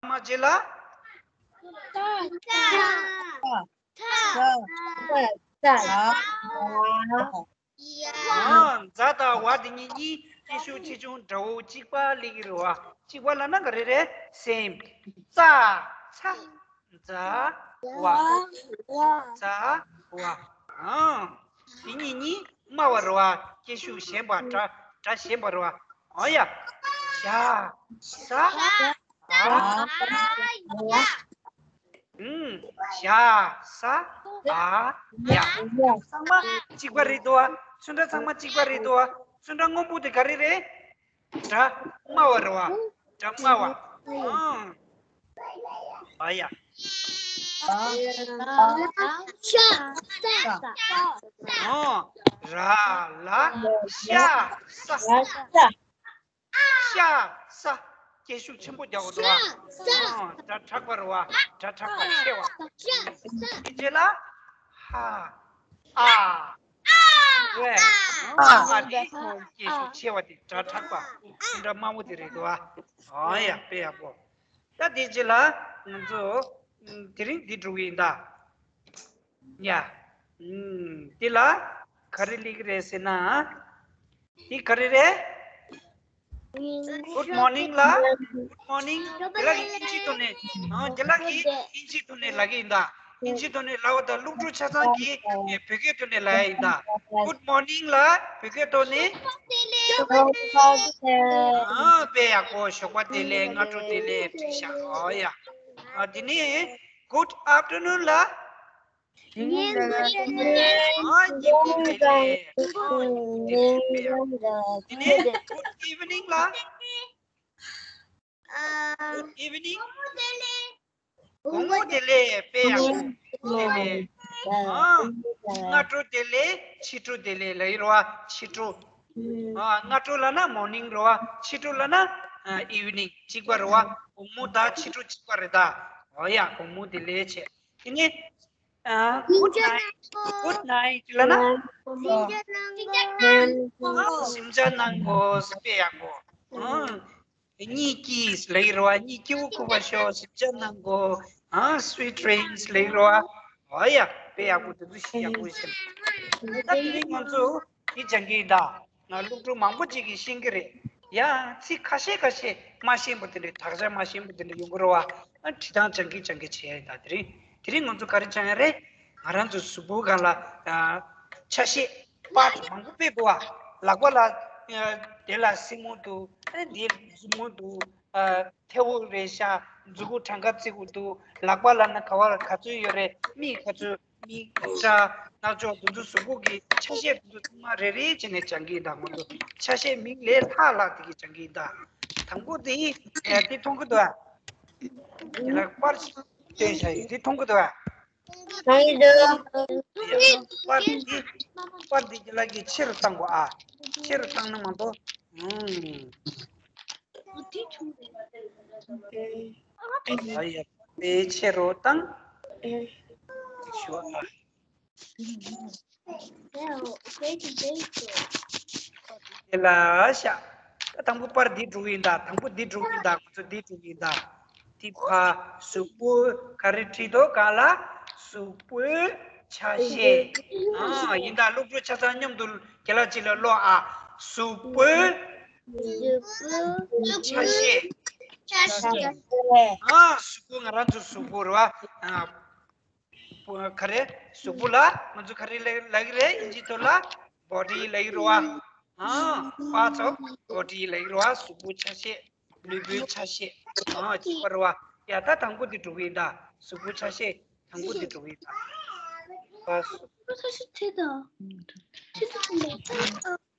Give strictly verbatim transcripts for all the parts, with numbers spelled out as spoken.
མ་རྗེས་ལ། ས། ས། ས། ས། ས། ཨ། ཛ་དང་ཝ་དེ་གཉིས་གཉིས་སྐྱེ་ཤུགས་ཆེ་ཆུང་འདྲ་བོ་གཅིག་པ་སླེབས་ཀྱི་རེད་བ། གཅིག་པ་ལབ་ན་ག་རེ་རེད། སེམ། ཙ། ཚ། ཛ། ཝ། ཙ། ཝ། ཨང་། དེ་གཉིས་གཉིས་དམའ་བ་རེད་བ། སྐྱེ་ཤུགས་ཞན་པ། སྒྲ་སྒྲ་ཞན་པ་རེད་བ། ཨོ་ཡ། ཞ། ས། ཨ། ཨ། ཡ། ཨུམ། ཞ། ས། ཨ། ཡ། ཚང་མ་གཅིག་པ་རེད་དོ། ཚོན་ཁྲ་ཚང་མ་གཅིག་པ་རེད་དོ། ཚོན་ཁྲ་སྔོན་པོ་དེ་ག་རེ་རེད། སྒྲ་དམའ་བ་རེད་བ། སྒྲ་དམའ་བ། ཨང་། ཨ་ཡ། ཤ། ས། ཨང་། ར། ལ། ཤ། ས། ཤ། ས། སྐད་ཤུགས་ཆེན་པོ་རྒྱག་དགོས་འདུག་ཨ། ཨང་། སྒྲ་དྲག་པ་རེད་བ། སྒྲ་དྲག་པ་ཆེ་བ། དེ་རྗེས་ལ། ཧ། ཨ། ཝེ། ཨ། ཨ་དེ་སྐད་ཤུགས་ཆེ་བ་དེ་སྒྲ་དྲག་པ། ཚོན་ཁྲ་དམར་པོ་དེ་རེད་འདུག་ཨ། ཨ་ཡ། དཔེ་ཡག་པོ། ད་དེ་རྗེས་ལ་ང་ཚོ་དེ་རིང་འདི་འགྲོ་གི་ཡིན་ད། ཡ། ཨུམ། འདི་ལ་ག་རེ་སླེབས་ཀྱི་རེད་ཟེར་ན། འདི་ག་རེ་རེད། Good morning ལ། Good morning དེ་ལ་གི་དབྱིན་ཇིའི་ཐོག་ནས། ཨང་། དེ་ལ་གི་དབྱིན་ཇིའི་ཐོག་ནས་ལབ་ཀྱི་ཡིན་ད། དབྱིན་ཇིའི་ཐོག་ནས་ལབ་པ་དང་སློབ་ཕྲུག་ཆ་ཚང་གིས་བོད་སྐད་ཐོག་ནས་ལབ་ཡ་ཡིན་ད། Good morning ལ་བོད་སྐད་ཐོག་ནས། ཨང་། དཔེ་ཡག་པོ། ཞོགས་པ་བདེ་ལེགས། སྔ་དྲོ་བདེ་ལེགས། འགྲིག་ཤག་ཨོ་ཡ། ཨ། དེ་ནས་Good afternoon ལ། ཉིན་གུང་བདེ་ལེགས། ཨ། ཉིན་གུང་བདེ་ལེགས། ཨ། ཉིན་གུང་བདེ་ལེགས། དེ་ནས་Good evening ལ། Good evening དགོང་མོ་བདེ་ལེགས། དཔེ་ཡག་པོ། བདེ་ལེགས། ཨ། སྔ་དྲོ་བདེ་ལེགས། ཕྱི་དྲོ་བདེ་ལེགས་ལབ་ཡོད་རེད་བ། ཕྱི་དྲོ། ཨ། སྔ་དྲོ་ལབ་ན་morning རེད་བ། ཕྱི་དྲོ་ལབ་ན་evening གཅིག་པ་རེད་བ། དགོང་མོ་དང་ཕྱི་དྲོ་གཅིག་པ་རེད་ད། ཨོ་ཡ། དགོང་མོ་བདེ་ལེགས་བྱས། དེ་ནས། ཨ། Good night Good night ལབ་ན། གཟིམ་འཇག་གནང་དགོས། དཔེ་ཡག་པོ། ཨང་། གཉིད་སྐྱིད་ལབ་ཀྱི་རེད་བ། གཉིད་སྐྱིད་པོ་ཁུག་པར་ཤོག་གཟིམ་འཇག་གནང་དགོས། ཨང་། Sweet dreams ལབ་ཀྱི་རེད་བ། ཨོ་ཡ། དཔེ་ཡག་པོ། དེ་ཚོ་ཞིག་ཡག་པོ་བྱས། ད་དེ་རིང་ང་ཚོ་འདི་སྦྱང་གི་ཡིན་ད། ང་སློབ་ཕྲུག་མང་པོ་ཅིག་གིས་ཤེས་ཀྱི་རེད། ཡ། ཚིག་ཁ་ཤས་ཁ་ཤས་མ་ཤེས་པ་དེ་འདྲ། དག་ཆ་མ་ཤེས་པ་དེ་འདྲ་ཡོང་གི་རེད་བ། ཨ། བྲིས་སྟངས་སྦྱང་གི་སྦྱང་གི་བྱས་ཡ་ཡིན་ད། དེ་རིང་དེ་རིང་ང་ཚོ་ག་རེ་སྦྱང་ཡ་རེད། ང་རང་ཚོ་གཟུགས་པོ་སྒང་ལ། ཨ། ཆ་ཤས་པར་མང་པོ་དཔེ་འདུག་བ། ལག་པ་ལ། ཨ། དེ་ལ་སེན་མོ་འདུག་ཨ། འདི་མཛུབ་མོ་འདུག་ཨ། མཐེ་བོ་རེད་ཤག་མཛུ་གུ་གྲངས་ཀ་བརྩི་དགོས་འདུག་ལག་པ་ལ་ན་ག་བར་ག་ཚོད་ཡོད་རེད། མིག་ག་ཚོད། མིག་སྐྲ། རྣ་ཅོག་དེ་ཚོ་གཟུགས་པོ་གི་ཆ་ཤས་དེ་ཚོ་ཚང་མ་རེ་རེ་བྱས་ནས་སྦྱང་གི་ཡིན་ད། ང་ཚོ་ཆ་ཤས་མིང་ལས་ལྷག་ལྷག་དེ་གི་སྦྱང་གི་ཡིན་ད། དང་པོ་དེ། ཨ། དེ་མཐོང་གི་འདུག་ཨ། དེ་ལ་པར་ཞིག་སྟོན་བྱ་ཡིན། དེ་མཐོང་གི་འདུག་ཨ། མཐོང་གི་འདུག་པར་འདི། པར་འདི་དེ་ལ་གི་ཆེ་རུ་བཏང་དགོས་ཨ། ཆེ་རུ་བཏང་ན་མ་གཏོགས། ཨང་། ཨ་ཡ། དེ་ཆེ་རུ་བཏང་། ཞུ་ཨ། དེ་ལ་ཤ། ད་དང་པོ་པར་འདི་འགྲོ་གི་ཡིན་ད། དང་པོ་འདི་འགྲོ་གི་ཡིན་ད། ང་ཚོ་འདི་འགྲོ་གི་ཡིན་ད། དེ་ཕ་གཟུགས་པོ་ག་རེ་བྲིས་འདུག་ག་ལ། གཟུགས་པོའི་ཆ་ཤས། ཨ། ཡིན་ད། སློབ་ཕྲུག་ཆ་ཚང་མཉམ་དུ་རྒན་ལགས་གཅིག་ལ་ཀློག་ཨ། གཟུགས་པོའི་གཟུགས་པོའི་ཆ་ཤས། ཆ་ཤས། ཨ། གཟུགས་པོ། ང་རང་ཚོ་གཟུགས་པོ་རེད་བ། ཨ། པོ། ག་རེ། གཟུགས་པོ་ལ་ང་ཚོ་ག་རེ་ལབ་ལབ་ཀྱི་རེད། དབྱིན་ཇིའི་ཐོག་ལ་body ལབ་ཀྱི་རེད་བ། ཨ། parts of body ལབ་ཀྱི་རེད་བ། གཟུགས་པོ་ཆ་ཤས། ལུས་པོའི་ཆ་ཤས། ཨ། གཅིག་པ་རེད་བ། ཡ། ད་དང་པོ་འདི་འགྲོ་གི་ཡིན་ད། གཟུགས་པོ་ཆ་ཤས་དང་པོ་འདི་འགྲོ་གི་ཡིན་ད། ཨ། གཟུགས་པོ་ཆ་ཤས་དེ་དང་།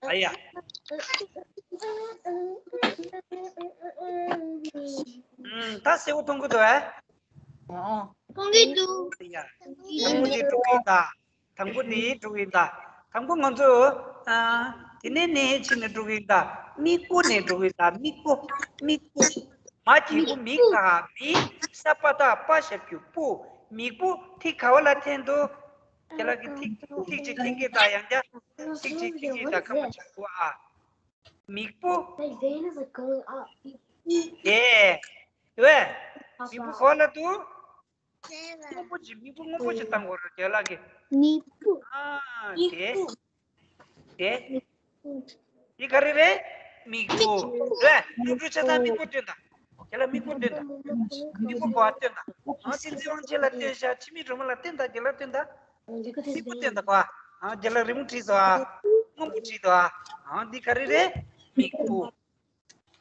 ཨ་ཡ། ཨུམ། ད་གསལ་པོ་མཐོང་གི་འདུག་ཨ། མཐོང་གི་འདུག་ཡ། དང་པོ་འདི་འགྲོ་གི་ཡིན་ད། དང་པོ་འདི་འགྲོ་གི་ཡིན་ད། དང་པོ་ང་ཚོ། ཨ། དེ་ནས་ནས་ཕྱིན་ནས་འགྲོ་གི་ཡིན་ད། མིག་པོ་ནས་འགྲོ་གི་ཡིན་ད། མིག་པོ། མིག་པོ། མ་གི་གུ་མི། ག་མི། ས་པ་བཏགས་པ་ཞབས་ཀྱུ་པོ། མིག་པོ། ཐིག་ག་བ་ལ་འཐེན་འདུག་དེ་ལ་གི་ཐིག་ཐིག་ཅིག་འཐེན་གི་ད། ཡང་བསྐྱར་ཐིག་ཅིག་འཐེན་གི་ད། ཁ་མ་ཆག་གོ་ཨ། མིག་པོ། My vein is like going up. ཡེ། དེ་བས། མིག་སྤུ་ག་པར་ལབ་འདུག་སྔོན་པོ་ཅིག་མིག་སྤུ་སྔོན་པོ་ཅིག་བཏང་དགོས་རེད་རྒན་ལགས་ཀྱིས། མིག་སྤུ། ཨ། དེ། དེ། འདི་ག་རེ་རེད། མིག་སྤུ། རེད། སློབ་ཕྲུག་ཆ་ཚང་མིག་སྤུ་སྟོན་དང་། རྒན་ལགས་མིག་སྤུ་སྟོན་དང་། མིག་སྤུ་ག་པར་སྟོན་དང་། ཨ། བསྟན་འཛིན་དབང་ཆེན་ལ་སྟོན་ཤག་འཆི་མེད་སྒྲོལ་མ་ལ་སྟོན་དང་། རྒན་ལགས་སྟོན་དང་། མིག་སྤུ་སྟོན་དང་གོ། ཨ། རྒན་ལགས་རི་མོ་བྲིས་སོང་ཨ། སྔོན་པོ་བྲིས་འདུག་ཨ། ཨ། འདི་ག་རེ་རེད། མིག་སྤུ།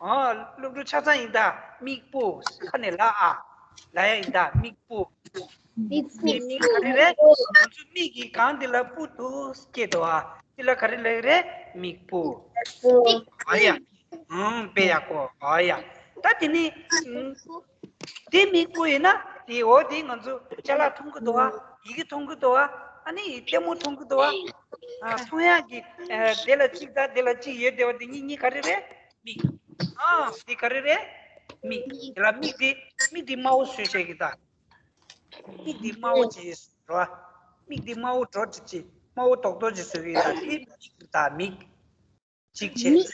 ཨ། སློབ་ཕྲུག་ཆ་ཚང་ཡིན་ད། མིག་སྤུ། ཁ་ནས་ལ་ཨ། ལ་ཡ་ཡིན་ད། མིག་སྤུ། མིག་སྤུ། འདི་མིག་ག་རེ་རེད། ང་ཚོ་མིག་གི་སྒང་འདི་ལ་སྤུ་འདུག་སྐྱེས་འདུག་ཨ། འདི་ལ་ག་རེ་ལབ་ཀྱི་རེད། མིག་སྤུ། ཨ་ཡ། ཨང་། དཔེ་ཡག་པོ། ཨ་ཡ། ད་དེ་ནི། ཨང་། དེ་མིག་སྤུ་ཡིན་ན་དེ། འོ་དེ་ང་ཚོ་ཅ་ལག་མཐོང་གི་འདུག་ཨ། ཡི་གེ་མཐོང་གི་འདུག་ཨ། ཨ་ནི་ལྟད་མོ་མཐོང་གི་འདུག་ཨ། ཨ། མཐོང་ཡག་གི། ཨ། དེ་ལ་གཅིག་དང་དེ་ལ་གཅིག་ཡོད་བསྡད་པ་དེ་གཉིས་གཉིས་ག་རེ་རེད། མིག། ཨ། དེ་ག་རེ་རེད། མིག། དེ་ལ་མིག་དེ། མིག་དེ་དམར་པོ་བཟོས་བྱས་ཀྱི་ད། མིག་དེ་དམར་པོ་ཅིག་རེད་བ། མིག་དེ་དམར་པོ་འགྲོ་ཅིག་ཅིག་དམར་པོ་རྡོག་རྡོག་ཅིག་བཟོས་ཀྱི་ད། དེ་མིག་ད་མིག་ཅིག་བྱས།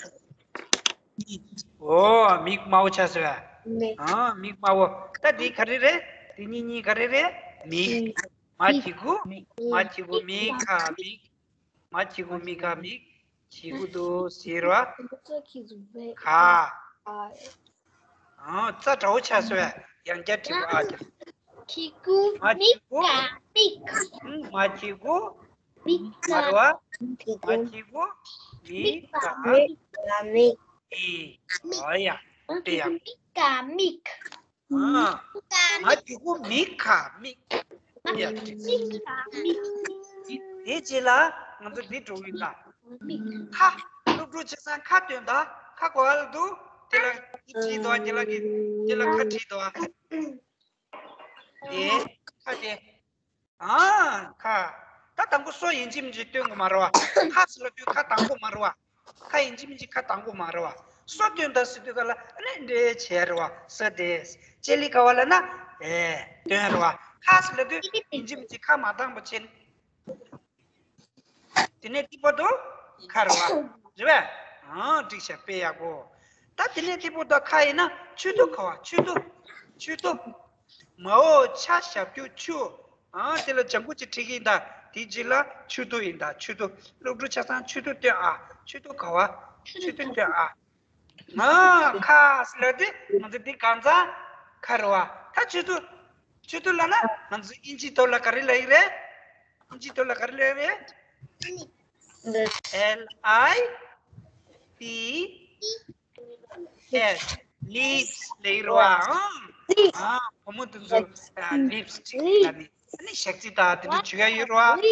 འོ། མིག་དམར་པོ་ཆགས་སོང་ཨ། མིག། ཨ། མིག་དམར་པོ། ད་འདི་ག་རེ་རེད། འདི་གཉིས་གཉིས་ག་རེ་རེད། མིག། མ་གི་གུ། མིག། མ་གི་གུ་མི་ཁ་མིག་མ་གི་གུ་མི་ཁ་མིག་གི་གུ་འདུག་ཟེར་བ། ག། ཨ། ཙ་འདྲ་པོ་ཆགས་སོང་ཨ། ཡང་བསྐྱར་བྲིས་པ་ཨ། གི་གུ། མ་གི་གུ། མི་ཁ་མིག་ཨུ། མ་གི་གུ། མི་ཁ། མ་རེད་བ། མ་གི་གུ། མི་ཁ། མི་ཁ་མིག་ཨི། ཨོ་ཡ། དེ་ཡ། མི་ཁ་མིག་ཨ། མ་གི་གུ་མི་ཁ་མིག་ཡ། མི་ཁ་མིག་དེ་རྗེས་ལ་ང་ཚོ་འདི་འགྲོ་གི་ཡིན་ད། མིག་ཁ། སློབ་ཕྲུག་ཆ་ཚང་ཁ་སྟོན་ད། ཁ་ག་པར་ལབ་འདུག་དེ་ལ་བྲིས་འདུག་ཨ། དེ་ལ་གི་དེ་ལ་ཁ་བྲིས་འདུག་ཨ། དེ། ཁ་དེ། ཨ། ཁ། ད་དང་པོ་སོ་ཡིན་གཅིག་མིན་གཅིག་སྟོན་དགོས་མ་རེད་བ། ཁ་ཟེར་ལབ་དུས་ཁ་དང་པོ་མ་རེད་བ། ཁ་ཡིན་གཅིག་མིན་གཅིག་ཁ་དང་པོ་མ་རེད་བ། སོ་སྟོན་ད་ཟེར་དུས་ག་ལ་ཨ་ནི་འདྲེ་བྱས་རེད་བ། སོ་དེ། ལྕེ་ལི་ག་པར་ལབ་ན། ཨེ། སྟོན་རེད་བ། ཁ་ཟེར་ལབ་དུས་ཡིན་གཅིག་མིན་གཅིག་ཁ་མ་དང་པོ་བྱས་ནས། དེ་ནས་ཏི་པོ་དུ་ཁ་རེད་བ། རེད་བས། ཨང་། འགྲིག་ཤག་དཔེ་ཡག་པོ། ད་དེ་ནས་ཏི་པོ་དུ་ཁ་ཡིན་ན་མཆུ་ཏོ་ག་པར། མཆུ་ཏོ། མཆུ་ཏོ། མའོ་ཆ་ཞབས་ཀྱུ་མཆུ། ཨང་། དེ་ལ་ལྗང་གུ་ཅིག་བྲིས་ཀྱི་ཡིན་ད། དེའི་རྗེས་ལ་མཆུ་ཏོ་ཡིན་ད། མཆུ་ཏོ། སློབ་ཕྲུག་ཆ་ཚང་མཆུ་ཏོ་སྟོན་ཨ། མཆུ་ཏོ་ག་པར། མཆུ་ཏོ་སྟོན་ཨ། ཨ། ཁ་ཟེར་ལབ་དུས་ང་ཚོ་འདི་གང་ཚང་ཁ་རེད་བ། ད་མཆུ་ཏོ། མཆུ་ཏོ་ལབ་ན་ང་ཚོ་ཨིན་ཇི་ཐོག་ལ་ག་རེ་ལབ་ཡི་རེད། ཨིན་ཇི་ཐོག་ལ་ག་རེ་ལབ་ཡི་རེད། L I P S། ལིབ་སི་ལབ་ཡི་རེད་བ། ཨང་། ཨ། བུ་མོ་དེ་ཚོ་ལིབ་སི་ཊིག་ལབ་ནི། ཨ་ནི་ཞག་རྩི་དང་དེ་འདྲ་བྱུག་ཡ་ཡོད་རེད་བ།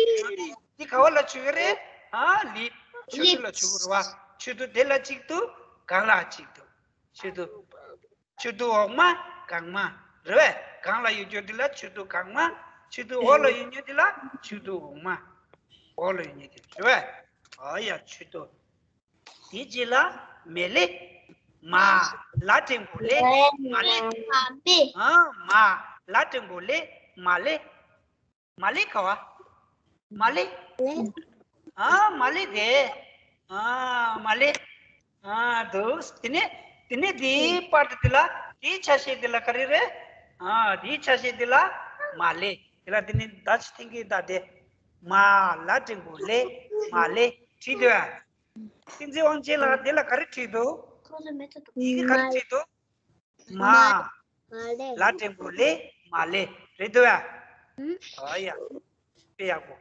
འདི་ག་པར་ལ་བྱུག་གི་རེད། ཨ། ལིབ། མཆུ་ཏོ་ལ་བྱུག་གི་རེད་བ། མཆུ་ཏོ་དེ་ལ་གཅིག་འདུག་སྒང་ལ་གཅིག་འདུག་མཆུ་ཏོ། མཆུ་ཏོ་འོག་མ་སྒང་མ། རེད་བས། སྒང་ལ་ཡོད་རྒྱུ་འདི་ལ་མཆུ་ཏོ་སྒང་མ། མཆུ་ཏོ་འོག་ལ་ཡོད་རྒྱུ་འདི་ལ་མཆུ་ཏོ་འོག་མ། འོག་ལ་ཡོད་རྒྱུ་འདི་རེད་བས། ཨ་ཡ། མཆུ་ཏོ། དེའི་རྗེས་ལ་མེ་ལེ། མ། ལ་འགྲེང་བུ་ལེ། མ་ལེ། ཨ། མ། ལ་འགྲེང་བུ་ལེ། མ་ལེ། མ་ལེ་ག་པར། མ་ལེ། ཨ། མ་ལེ་དེ། ཨ། མ་ལེ། ཨ། འདུག་དེ་ནས་དེ་ནས་དེའི་པར་དེ་ལ། དེའི་ཆ་ཤས་དེ་ལ་ག་རེ་རེད། ཨ། དེའི་ཆ་ཤས་དེ་ལ་མ་ལེ། དེ་ལ་དེ་ནས་ད་ཅི་ཐེངས་ཀྱི་ད་དེ། མ། ལ་འགྲེང་བུ་ལེ། མ་ལེ། བྲིས་འདུག་ཨ། བསྟན་འཛིན་དབང་ཆེན་ལགས་དེ་ལ་ག་རེ་བྲིས་འདུག་ཡི་གེ་ག་རེ་བྲིས་འདུག་མ། ལ་འགྲེང་བུ་ལེ། མ་ལེ། རེད་འདུག་ཨ། ཨ་ཡ། དཔེ་ཡག་པོ།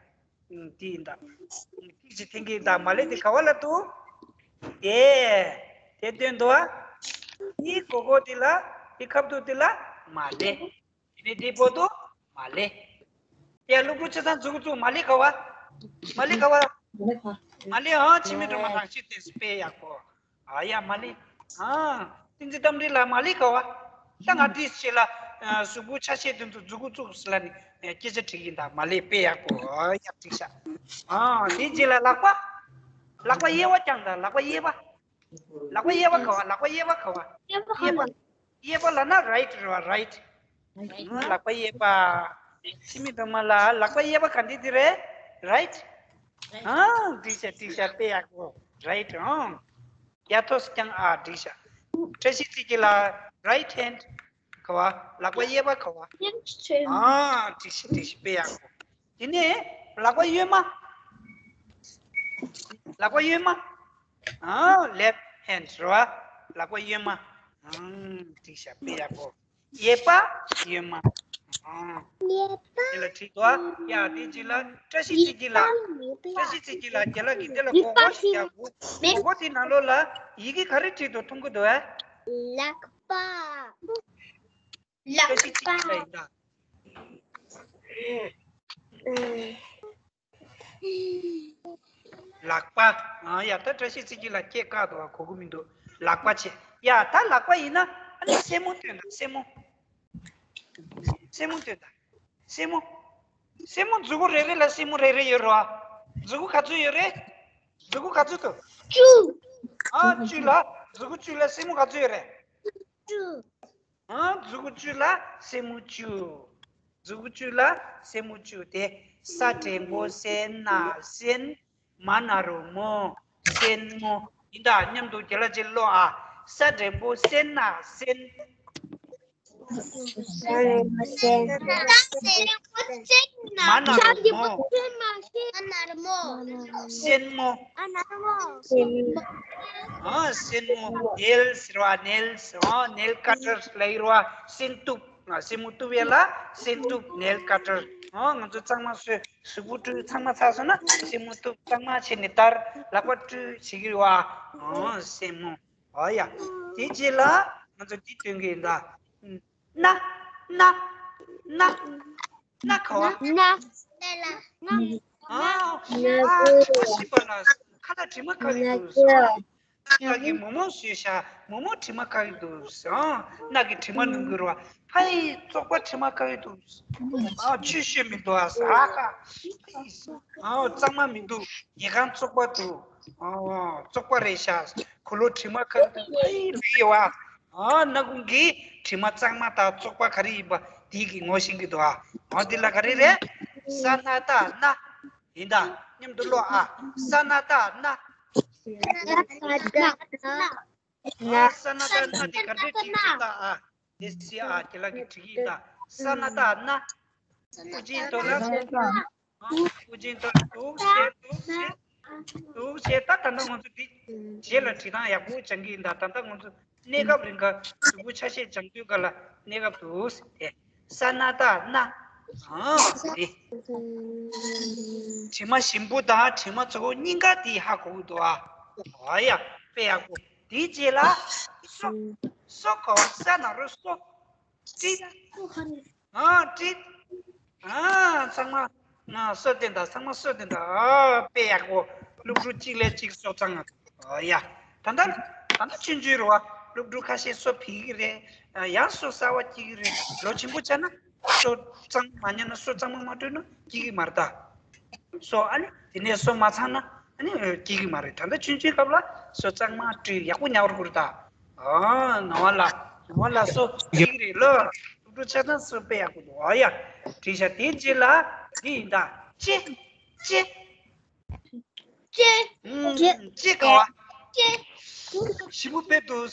ཨུམ། དེ་ཡིན་ད། ཨུམ། ཐིག་ཅིག་འཐེན་གྱི་ཡིན་ད། མ་ལེ་དེ་ག་པར་ལབ་འདུག་དེ། དེ་སྟོན་འདུག་ཨ། དེའི་མགོ་སྐོར་དེ་ལ། དེ་ཁ་ཐུག་དེ་ལ་མ་ལེ། དེ་ནས་དེའི་པོ་ཏོ་མ་ལེ། ཡ། སློབ་ཕྲུག་ཆ་ཚང་མཛུབ་གུ་བཙུགས། མ་ལེ་ག་པར། མ་ལེ་ག་པར། མ་ལེ། ཨང་། འཆི་མེད་སྒྲོལ་མ་རང་བཞིན་ཏོག་ཙམ། དཔེ་ཡག་པོ། ཨ་ཡ། མ་ལེ། ཨང་། བསྟན་འཛིན་རྟ་མགྲིན་ལགས། མ་ལེ་ག་པར། ད་ང་དེ་ཞེ་ལ། ཨ། གཟུགས་པོ་ཆ་ཤས་དེ་ཚོ་མཛུབ་གུ་བཙུགས་ཟེར་ལབ་ནས་སྐད་ཆ་དྲིས་ཡིན་ད། མ་ལེ། དཔེ་ཡག་པོ། ཨ་ཡ། འགྲིག་ཤག་ཨང་། དེའི་རྗེས་ལ་ལག་པ། ལག་པ་གཡས་པ་བརྐྱངས་དང་། ལག་པ་གཡས་པ། ལག་པ་གཡས་པ་ག་པར། ལག་པ་གཡས་པ་ག་པར། གཡས་པ་ག་པར། གཡས་པ་ལབ་ན་རའིཊ་རེད་བ། རའིཊ། ལག་པ་གཡས་པ། འཆི་མེད་སྒྲོལ་མ་ལགས། ལག་པ་གཡས་པ་ག་འདི་འདི་རེད། རའིཊ། ཨང་། འགྲིག་ཤག་འགྲིག་ཤག་དཔེ་ཡག་པོ། རའིཊ། ཨང་། ཡ། ཐོག་སུ་བརྐྱངས་ཨ། འགྲིག་ཤག་བཀྲ་ཤིས་ཚེ་རྒྱལ་ལགས། རའིཊ་ཧེནཌ། ག་བ། ལག་པ་གཡས་པ་ག་བ། ཨ། འགྲིག་ཤི་འགྲིག་ཤི། དཔེ་ཡག་པོ། དེ་ནས་ལག་པ་གཡོན་མ། ལག་པ་གཡོན་མ། ཨ། left hand རེད་བ། ལག་པ་གཡོན་མ། ཨང་། འགྲིག་ཤག་དཔེ་ཡག་པོ། གཡས་པ་གཡོན་མ། ཨང་། གཡས་པ། དེ་ལ་བྲིས་འདུག་ཨ། ཡ། དེ་རྗེས་ལ་བཀྲ་ཤིས་ཚེ་རྒྱལ་ལགས། བཀྲ་ཤིས་ཚེ་རྒྱལ་ལགས། རྒན་ལགས་ཀྱིས་དེ་ལ་མགོ་སྐོར་ཞིག་རྒྱག་དགོས། མགོ་སྐོར་དེ་ནང་ལོགས་ལ་ཡི་གེ་ག་རེ་བྲིས་འདུག་མཐོང་གི་འདུག་ཨ། ལག་པ། ལག་པ། བཀྲ་ཤིས་ཚེ་རྒྱལ་ལགས་ཡིན་ད། ཨུམ། ལག་པ། ཨ། ཡ། ད་བཀྲ་ཤིས་ཚེ་རྒྱལ་ལགས་ཁྱེད་བཀག་འདུག་ག་གོ་གི་མི་འདུག་ལག་པ་བྱས། ཡ། ད་ལག་པ་ཡིན་ན་ཨ་ནི་སེན་མོ་སྟོན་དང་། སེན་མོ། སེན་མོ་སྟོན་དང་། སེན་མོ། སེན་མོ་མཛུ་གུ་རེ་རེ་ལ་སེན་མོ་རེ་རེ་ཡོད་རེད་བ། མཛུ་གུ་ག་ཚོད་ཡོད་རེད། མཛུ་གུ་ག་ཚོད་འདུག་བཅུ། ཨ། བཅུ་ལ། མཛུ་གུ་བཅུ་ལ་སེན་མོ་ག་ཚོད་ཡོད་རེད། བཅུ། ཨ། མཛུ་གུ་བཅུ་ལ་སེན་མོ་བཅུ། མཛུ་གུ་བཅུ་ལ་སེན་མོ་བཅུ་དེ། ས་འགྲེང་བུ་སེ་ན་སེན། མ་ན་རོ་མོ། སེན་མོ། ཡིན་ད། མཉམ་དུ་རྒན་ལགས་ཅིག་ཀློག་ཨ། ས་འགྲེང་བུ་སེ་ན་སེན། ས་འགྲེང་བུ་སེ་ན་སེན། མ་ན་རོ་མོ། སེན་མོ། ཨ། སེན་མོ། ནེལ་ཟེར་བ། ནེལ། ཨ། ནེལ་ཀ་ཊར་ལབ་ཀྱི་རེད་བ། སེན་གཏུབ། ཨ། སེན་མོ་གཏུབ་ཡས་ལ་སེན་གཏུབ། ནེལ་ཀ་ཊར། ཨ། ང་ཚོ་གཙང་མ་བཟོས། གཟུགས་པོ་བཀྲུས། གཙང་མ་ཚར་སོང་ན་སེན་མོ་གཏུབ། གཙང་མ་བྱས་ནས་ལྟར་ལག་པ་བཀྲུས་བྱེད་ཀྱི་རེད་བ། ཨ། སེན་མོ། ཨོ་ཡ། དེ་རྗེས་ལ་ང་ཚོ་འདི་སྟོན་གྱི་ཡིན་ད། སྣ། སྣ། སྣ། སྣ་ག་བ། སྣ། སྣ། ཨ། ཨ། དྲི་མ་ཞིམ་པ་ལ། ཁ་ལག་དྲི་མ་ག་གི་འདུག་ཟེར། ང་གིས་མོག་མོག་བཟོས་ཤག་མོག་མོག་དྲི་མ་ག་གི་འདུག་ཟེར། ཨ། སྣ་གི་དྲི་མ་ནུང་གི་རེད་བ། ཕ་ཡི་བཙོག་པ་དྲི་མ་ག་གི་འདུག་ཨ། ཆུ་ཤོད་མི་འདུག་ཨ། ཨ་ཁ། ཨ། གཙང་མ་མི་འདུག་ཉལ་ཁང་བཙོག་པ་འདུག་ཨ། བཙོག་པ་རེད་ཤག་འཁོར་ལོ་དྲི་མ་ག་གི་འདུག་ཕ་ཡི་ལུས་ཡོད་བ། ཨ། སྣ་ཁུང་གི་དྲི་མ་གཙང་མ་དང་བཙོག་པ་ག་རེ་ཡིན་པ་དེ་གི་ངོ་ཤེས་ཀྱི་འདུག་ཨ། ཨ། འདི་ལ་ག་རེ་རེད། ས་ན་བཏགས་སྣ། ཡིན་ད། མཉམ་དུ་ཀློག་ཨ། ས་ན་བཏགས་སྣ། ཨ། ས་ན་བཏགས་སྣ་དེ་ག་འདྲས་བྲིས་འདུག་ལྟ་ཨ། དེ་སི་ཨ་དེ་ལ་གི་བྲིས་ཀྱི་ཡིན་ད། ས་ན་བཏགས་སྣ། དབུགས་འབྱིན་ཐོག་ལ། དབུགས་འབྱིན་ཐོག་ལ་འདུག་བྱས། འདུག་བྱས། འདུག་བྱས། ད་ད་ལྟ་ང་ཚོ་འདི་རྗེས་ལ་བྲིས་སྟངས་ཡག་པོ་སྦྱང་གི་ཡིན་ད། ད་ལྟ་ང་ཚོ་གནས་སྐབས་རིང་ག་གཟུགས་པོ་ཆ་ཤས་སྦྱང་དུས་ག་ལ་གནས་སྐབས་འདུག་ཟེར་ཏེ། ས་ན་བཏགས་སྣ། ཨ། དེ། དྲི་མ་ཞིམ་པོ་དང་དྲི་མ་བཙོག་པོ་གཉིས་ཀ་དེ་ཧ་གོ་གི་འདུག་ཨ། ཨ་ཡ། དཔེ་ཡག་པོ། དེའི་རྗེས་ལ། སོ། སོ་ག་བ། ས་ན་རོ་སོ། ཏྲི། ཨ། ཏྲི། ཨ། ཚང་མ་ང་སོ་བསྟན་དང་། ཚང་མ་སོ་བསྟན་དང་། ཨ། དཔེ་ཡག་པོ། སློབ་ཕྲུག་གཅིག་ལས་གཅིག་སོ་གཙང་ང་། ཨ་ཡ། ད་ལྟ་ད་ལྟ་ཆུང་ཆུང་རེད་བ། སློབ་ཕྲུག་ཁ་ཤས་སོ་ཕྱིས་ཀྱི་རེད། ཡང་སོ་གསར་པ་སྐྱེ་གི་རེད། ལོ་ཆེན་པོ་ཆགས་ན་སོ་གཙང་མ་མ་ཉར་ན། སོ་གཙང་མ་མ་བཀྲུས་ན་སྐྱེ་གི་མ་རེད་ད། སོ་ཨ་ནི་དེ་ནས་སོ་མ་ཚང་ན་ཨ་ནི་སྐྱེ་གི་མ་རེད། ད་ལྟ་ཆུང་ཆུང་སྐབས་ལ་སོ་གཙང་མ་བཀྲུས་ཡག་པོ་ཉར་དགོས་རེད་ད། ཨ། ནང་བ་ལ་ནང་བ་ལ་སོ་སྐྱེ་གི་རེད་ལ། སློབ་ཕྲུག་ཆགས་ན་སོ་དཔེ་ཡག་པོ་འདུག་ཨ་ཡ། བྲིས་ཤག་དེའི་རྗེས་ལ་འདི་ཡིན་ད། ལྕེ། ལྕེ། ལྕེ། ཨུམ། ལྕེ། ལྕེ་ག་བ། ལྕེ། ཞིམ་པོ་དཔེ་འདུག་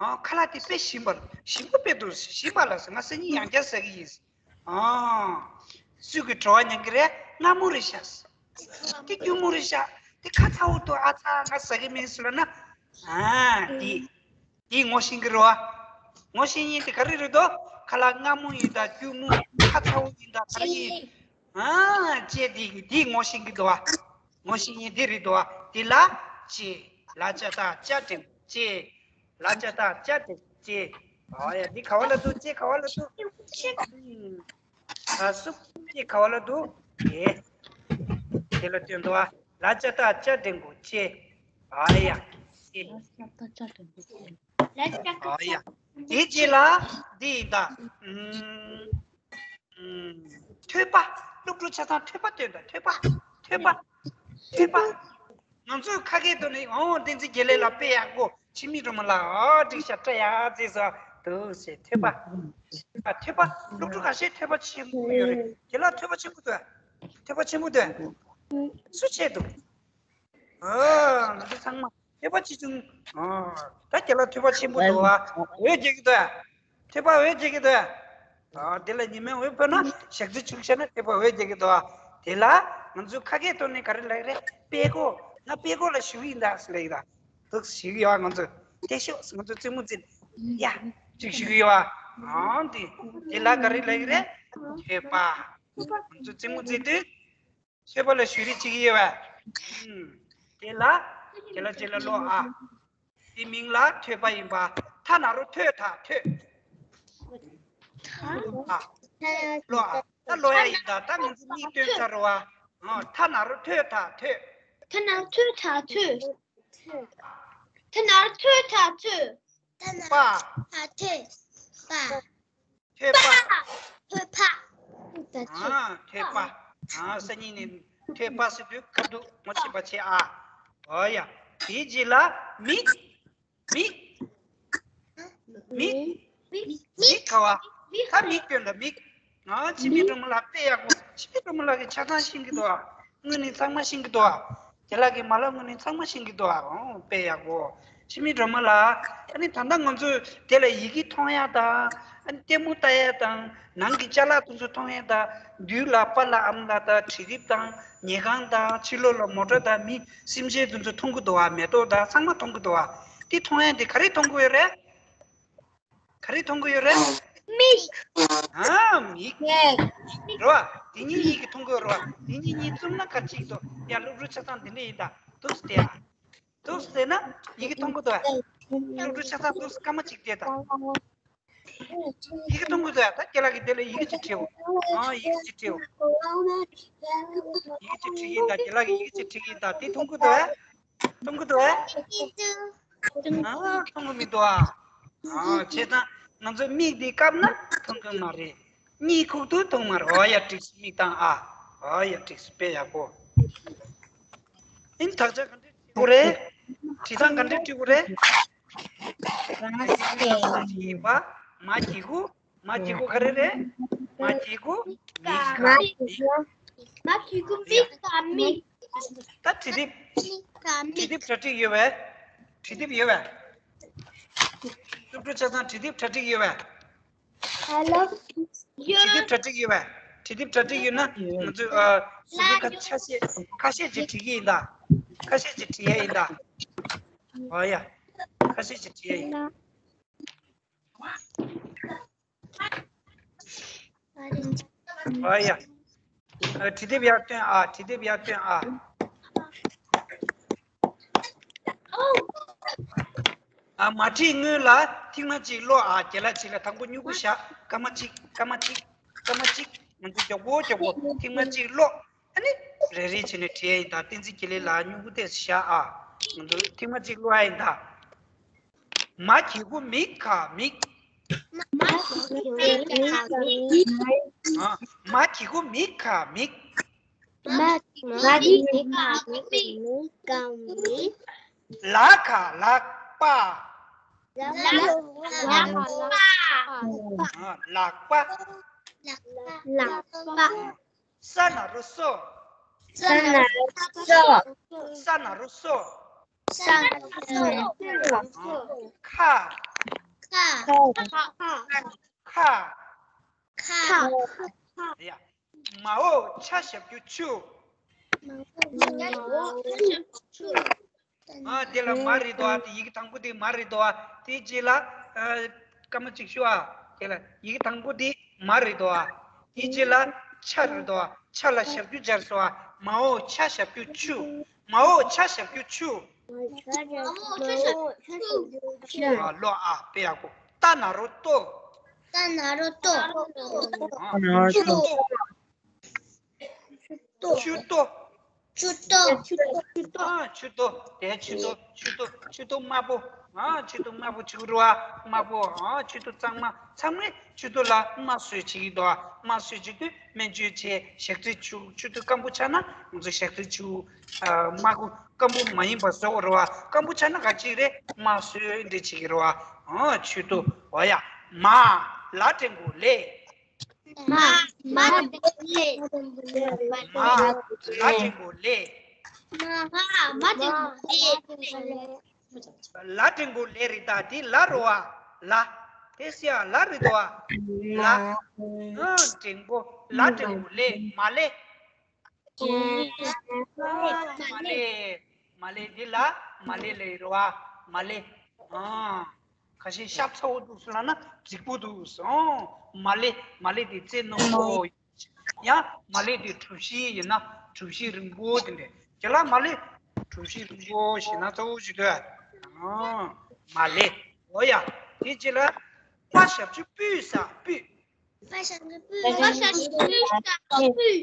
ཨ། ཁ་ལག་དེ་དཔེ་ཞིམ་པ། ཞིམ་པོ་དཔེ་འདུག་ཞིམ་པ་ལ་ཟེར། ང་སང་ཉིན་ཡང་བསྐྱར་ཟ་གི་ཡིན། ཨ། སུས་ཀྱི་བྲོ་བ་མྱང་གི་རེད། མངར་མོ་རེད་ཤག་དེ་སྐྱུར་མོ་རེད་ཤག་དེ་ཁ་ཚ་བོ་འདུག་ཨ་ཚ། ང་ཟ་གི་མིན་ཟེར་ལབ་ན། ཨ། དེ། དེ་ངོ་ཤེས་ཀྱི་རེད་བ། ངོ་ཤེས་མཁན་དེ་ག་རེ་རེད་འདུག་ཁ་ལག་མངར་མོ་ཡིན་ད། སྐྱུར་མོ། ཁ་ཚ་བོ་ཡིན་ད། ག་རེ་ཡིན། ཨ། ལྕེ་དེ་དེ་ངོ་ཤེས་ཀྱི་འདུག་བ། ངོ་ཤེས་མཁན་དེ་རེད་འདུག་བ། དེ་ལ་ལྕེ། ལ་ཙ་བཏགས་ལྕ་འགྲེང་བུ། ལྕེ། ལ་ཙ་བཏགས་ལྕ་འགྲེང་བུ། ལྕེ། ཨ་ཡ། འདི་ག་བ་ལ་འདུག་ལྕེ་ག་བ་ལ་འདུག་ཨ། སུ། ལྕེ་ག་བ་ལ་འདུག་ཨེ། དེ་ལ་སྟོན་འདུག་བ། ལ་ཙ་བཏགས་ལྕ་འགྲེང་བུ། ལྕེ། ཨ་ཡ། ལྕེ། ཨ་ཡ། དེ་རྗེས་ལ་འདི་ཡིན་ད། ཨུམ། ཨུམ། ཐོད་པ། སློབ་ཕྲུག་ཆ་ཚང་ཐོད་པ་སྟོན་དང་། ཐོད་པ། ཐོད་པ། ཐོད་པ། ང་ཚོས་ཁ་སྐད་ཐོག་ནས། ཨོ། བསྟན་འཛིན་དགེ་ལེགས་ལགས་དཔེ་ཡག་པོ། འཆི་མེད་སྒྲོལ་མ་ལགས། ཨོ། འགྲིག་ཤག་སྐྲ་ཡག་བརྗེས་སོང་འདུག་ཟེར། ཐོད་པ། ཐོད་པ། སློབ་ཕྲུག་ཁ་ཤས་ཐོད་པ་ཆེན་པོ་ཡོད་རེད། དགེ་ལགས་ཐོད་པ་ཆེན་པོ་འདུག་ཐོད་པ་ཆེན་པོ་འདུག་སུ་ཆེ་འདུག་ཨ། ང་ཚོ་ཚང་མ་ཐོད་པ་ཆེ་ཆུང་། ཨ། ད་དགེ་ལགས་ཐོད་པ་ཆེན་པོ་འདུག་ཨ། འོད་རྒྱག་གི་འདུག་ཨ། ཐོད་པ་འོད་རྒྱག་གི་འདུག་ཨ། དེ་ལ་ཉི་མའི་འོད་ཕོག་ན་ཞག་རྩི་བྱུགས་བྱས་ན་ཐོད་པ་འོད་རྒྱག་གི་འདུག་ཨ། དེ་ལ་ང་ཚོས་ཁ་སྐད་ཐོག་ནས་ག་རེ་ལབ་ཀྱི་རེད། དཔྲལ་མགོ། ང་དཔྲལ་མགོ་ལ་བཞུགས་ཡིན་ད་ཟེར་ལབ་ཡིན་ད། འདུག་ཞུ་གི་ཡོད་ང་ཚོ། ལྟོས་ཤོག་ང་ཚོ་རྩེད་མོ་རྩེ། ཡ། ཅིག་ཞུ་གི་ཡོད་ཨ། འོ་དེ། དེ་ལ་ག་རེ་ལབ་ཀྱི་རེད། ཐོད་པ། ང་ཚོ་རྩེད་མོ་རྩེ་དུས། ཐོད་པ་ལ་བཞུགས་རེས་བྱེད་ཀྱི་ཡོད་པས། ཨུམ། དེ་ལ། དེ་ལ་ཅིག་ལ་ཀློག་ཨ། དེ་མིང་ལ་ཐོད་པ་ཡིན་པ། ཐ་ན་རོ་ཐོད་ཐ་ཐོད། ཨ། ཀློག་ཨ། ད་ཀློག་ཡ་ཡིན་ད། ད་ང་ཚོ་མིག་སྟོན་ཚར་རོ་ཨ། ཨ། ཐ་ན་རོ་ཐོད་ཐ་ཐོད། ཐ་ན་རོ་ཐོད་ཐ་ཐོད། ཐ་ན་རོ་ཐོད་ཐ་ཐོད། པ། ཐ་ཐོད། པ། ཐོད་པ། ཐོད་པ། ཨ། ཐོད་པ། ཨ། སང་ཉིན་ནས་ཐོད་པ་ཟེར་དུས་ཁ་ཐུག་ངོ་ཤེས་པ་བྱེད་ཨ། འོ་ཡ། དེའི་རྗེས་ལ་མིག་མིག་མིག་མིག་ག་བ། ད་མིག་སྟོན་ད་མིག་ཨ། འཆི་མེད་སྒྲོལ་མ་ལགས་དཔེ་ཡག་པོ། འཆི་མེད་སྒྲོལ་མ་ལགས་ཀྱིས་ཆ་ཚང་ཤེས་ཀྱི་འདུག་ཨ། དངོས་གནས་ཚང་མ་ཤེས་ཀྱི་འདུག་ཨ། རྒན་ལགས་ཀྱིས་མ་ལབ་དངོས་གནས་ཚང་མ་ཤེས་ཀྱི་འདུག་ཨ། འོ་དཔེ་ཡག་པོ། འཆི་མེད་སྒྲོལ་མ་ལགས། ཨ་ནི་ད་ལྟ་ང་ཚོས་དེ་ལ་ཡི་གེ་མཐོང་ཡག་དང་། ཨ་ནི་ལྟད་མོ་ལྟ་ཡག་དང་། ནང་གི་ཅ་ལག་དེ་ཚོ་མཐོང་ཡག་དང་། བདུད་ལ་པཱ་ལགས་ཨ་མ་ལགས་དང་། བྲིས་དེབ་དང་། ཉལ་ཁང་དང་། ཕྱི་ལོགས་ལ་མོ་ཊ་དང་། མི་སེམས་ཅན་དེ་ཚོ་མཐོང་གི་འདུག་ཨ། མེ་ཏོག་དང་ཚང་མ་མཐོང་གི་འདུག་ཨ། དེ་མཐོང་ཡག་དེ་ག་རེ་མཐོང་གི་ཡོད་རེད། ག་རེ་མཐོང་གི་ཡོད་རེད། མིག་ཨ། མིག་རེད་བ། དེ་གཉིས་གཉིས་ཀྱིས་མཐོང་གི་ཡོད་རེད་བ། དེ་གཉིས་གཉིས་བཙུམ་ན་ག་ཅིག་འདུག་ཡ། སློབ་ཕྲུག་ཆ་ཚང་འདི་འདྲ་ཡིན་ད། འདུག་སེ་བལྟས་ཨ། འདུག་སེ་བལྟས་ན་ཡི་གེ་མཐོང་གི་འདུག་ཨ། སློབ་ཕྲུག་ཆ་ཚང་འདུག་སེ་སྐར་མ་གཅིག་བལྟས་ད། ཡི་གེ་མཐོང་གི་འདུག་ཨ། ད་རྒན་ལགས་ཀྱིས་དེ་ལ་ཡི་གེ་ཅིག་བྲིའོ། ཨ། ཡི་གེ་ཅིག་བྲིའོ། ཡི་གེ་ཅིག་བྲིས་ཀྱི་ཡིན་ད། རྒན་ལགས་ཀྱིས་ཡི་གེ་ཅིག་བྲིས་ཀྱི་ཡིན་ད། དེ་མཐོང་གི་འདུག་ཨ། མཐོང་གི་འདུག་ཨ། ཨ། མཐོང་གི་མི་འདུག་ཨ། ཨ། བྱས་ཙང་ང་ཚོ་མིག་འདི་བཀབ་ན་མཐོང་གི་མ་རེད། གཉིད་ཁུག་དུས་མཐོང་མ་རེད། འོ་ཡ། འགྲིག་སོང་། མིག་བཏང་ཨ། འོ་ཡ། འགྲིག་སོང་། དཔེ་ཡག་པོ། ཨིན། དག་ཆ་ག་འདྲས་བྲིས་དགོས་རེད། བྲིས་སྟངས་ག་འདྲས་བྲིས་དགོས་རེད། ཡིན་པ། མ་གི་གུ། མ་གི་གུ་ག་རེ་རེད། མ་གི་གུ་མིག་ག། མིག་མ་གི་གུ་མིག་ག་མིག་ད་བྲིས་དེབ། མིག་ག་མིག་བྲིས་དེབ་གྲ་སྒྲིག་ཡོད་པས། བྲིས་དེབ་ཡོད་པས། སློབ་ཕྲུག་ཆ་ཚང་བྲིས་དེབ་གྲ་སྒྲིག་ཡོད་པས། ཧེ་ལོ། བྲིས་དེབ་གྲ་སྒྲིག་ཡོད་པས། བྲིས་དེབ་གྲ་སྒྲིག་ཡོད་ན་ང་ཚོས་ཨ། སུ་ཁ་ཁ་ཤས་ཁ་ཤས་ཅིག་བྲིས་ཀྱི་ཡིན་ད། ཁ་ཤས་ཅིག་བྲིས་ཡ་ཡིན་ད། ཨོ་ཡ། ཁ་ཤས་ཅིག་བྲིས་ཡ་ཡིན། ཨོ་ཡ། ཨ། བྲིས་དེབ་ཡར་སྟོན་ཨ། བྲིས་དེབ་ཡར་སྟོན་ཨ། ཨ། མ་བྲིས་སྔོན་ལ་ཐེངས་མ་གཅིག་ཀློག་ཨ། རྒན་ལགས་ཅིག་ལ་དང་པོ་སྨྱུ་གུ་བཞག་སྐར་མ་གཅིག་སྐར་མ་གཅིག་སྐར་མ་གཅིག་ང་ཚོ་མགྱོགས་པོ་མགྱོགས་པོ་ཐེངས་མ་གཅིག་ཀློག་ཨ་ནི་རེ་རེ་བྱས་ནས་བྲིས་ཡ་ཡིན་ད། བསྟན་འཛིན་དགེ་ལེགས་ལགས་སྨྱུ་གུ་དེ་བཞག་ཨ། ང་ཚོ་ཐེངས་མ་གཅིག་ཀློག་ཡ་ཡིན་ད། མ་གི་གུ་མི་ག་མིག་མ་གི་གུ་མི་ག་མིག་ཨ། མ་གི་གུ་མི་ག་མིག་མ་གི་གུ་མི་ག་མིག་ལ་ག་ལག་པ། ལ་ག་ལག་པ། ཨ། ལག་པ། ལག་པ། ས་ན་རོ་སོ། ས་ན་རོ་སོ། ས་ན་རོ་སོ། ས་ན་རོ་སོ། ཁ། ཁ། ཁ། ཁ། ཡ། མ་འོག་ཆ་ཞབས་ཀྱུ་ཆུ། མ་འོག་ཆ་ཞབས་ཀྱུ་ཆུ། ཨ། དེ་ལ་མ་རེད་དོ་ཨ། དེ་ཡི་གེ་དང་པོ་དེ་མ་རེད་དོ་ཨ། དེའི་རྗེས་ལ། ཨ། སྐར་མ་གཅིག་ཞུ་ཨ། དེ་ལ་ཡི་གེ་དང་པོ་དེ་མ་རེད་དོ་ཨ། དེའི་རྗེས་ལ་ཆ་རེད་དོ་ཨ། ཆ་ལ་ཞབས་ཀྱུ་སྦྱར་སོང་ཨ། མ་འོག་ཆ་ཞབས་ཀྱུ་ཆུ། མ་འོག་ཆ་ཞབས་ཀྱུ་ཆུ། ཨ། ཀློག་ཨ། དཔེ་ཡག་པོ། ཏ་ན་རོ་ཏོ། ཏ་ན་རོ་ཏོ། ཨ། ཏ་ན་རོ་ཏོ། ཆུ་ཏོ། ཆུ་ཏོ། ཆུ་ཏོ། ཨ། ཆུ་ཏོ། དེ་ཆུ་ཏོ། ཆུ་ཏོ། ཆུ་ཏོ་དམར་པོ། ཨ། ཆུ་ཏོ་དམར་པོ་ཆུ་རུ་བ། དམར་པོ། ཨ། ཆུ་ཏོ་གཙང་མ། ཚང་མས་ཆུ་ཏོ་ལ་དམར་གསོད་བྱེད་ཀྱི་འདུག་ཨ། དམར་གསོད་བྱེད་དུས་སྨན་བཅོས་བྱས་ཞག་རྩི་བྱུག་ཆུ་ཏོ་སྐམ་པོ་ཆགས་ན་ང་ཚོ་ཞག་རྩི་བྱུག་ཨ། དམར་པོ་སྐམ་པོ་མ་ཡིན་པ་བཟོ་དགོས་རེད་བ། སྐམ་པོ་ཆགས་ན་ག་ཅིག་རེད། དམར་གསོད་འདྲ་བྱེད་ཀྱི་རེད་བ། ཨ། ཆུ་ཏོ། འོ་ཡ། མ། ལ་འགྲེང་བུ་ལེ། མ། མ་འགྲེང་བུ་ལེ། མ། ལ་འགྲེང་བུ་ལེ། མ། མ་འགྲེང་བུ་ལེ། ལ་འགྲེང་བུ་ལེ་རེད་ད། དེ་ལ་རུ་བ། ལ། ཨེ་སི་ཡ་ལ་རེད་དོ། ལ། ཨ། འགྲེང་བུ། ལ་འགྲེང་བུ་ལེ། མ་ལེ། མ་ལེ། མ་ལེ་འདི་ལ་མ་ལེ་ལེ་རེད་བ། མ་ལེ། ཨ། ཁ་ཤས་ཤ་ཚ་བོ་འདུག་ཟེར་ལབ་ན་རྫིག་པོ་འདུག་ཟེར། ཨོ། མ་ལེ། མ་ལེ་འདི་རྩེ་རྣོན་པོ། ཡང་མ་ལེ་འདི་གྲུ་བཞི་ཡིན་ན་གྲུ་བཞི་རིང་པོ་དེ་འདྲ། དེ་ལ་མ་ལེ་གྲུ་བཞི་རིང་པོ་ཞེ་ན་གཙོ་བོ་ཞིག་འདུག། ཨ། མ་ལེ། འོ་ཡ། དེ་རྗེས་ལ་པ་ཞབས་ཀྱུ་པུས་ས་པུས། པ་ཞབས་ཀྱུ་པུས་ས་པུས།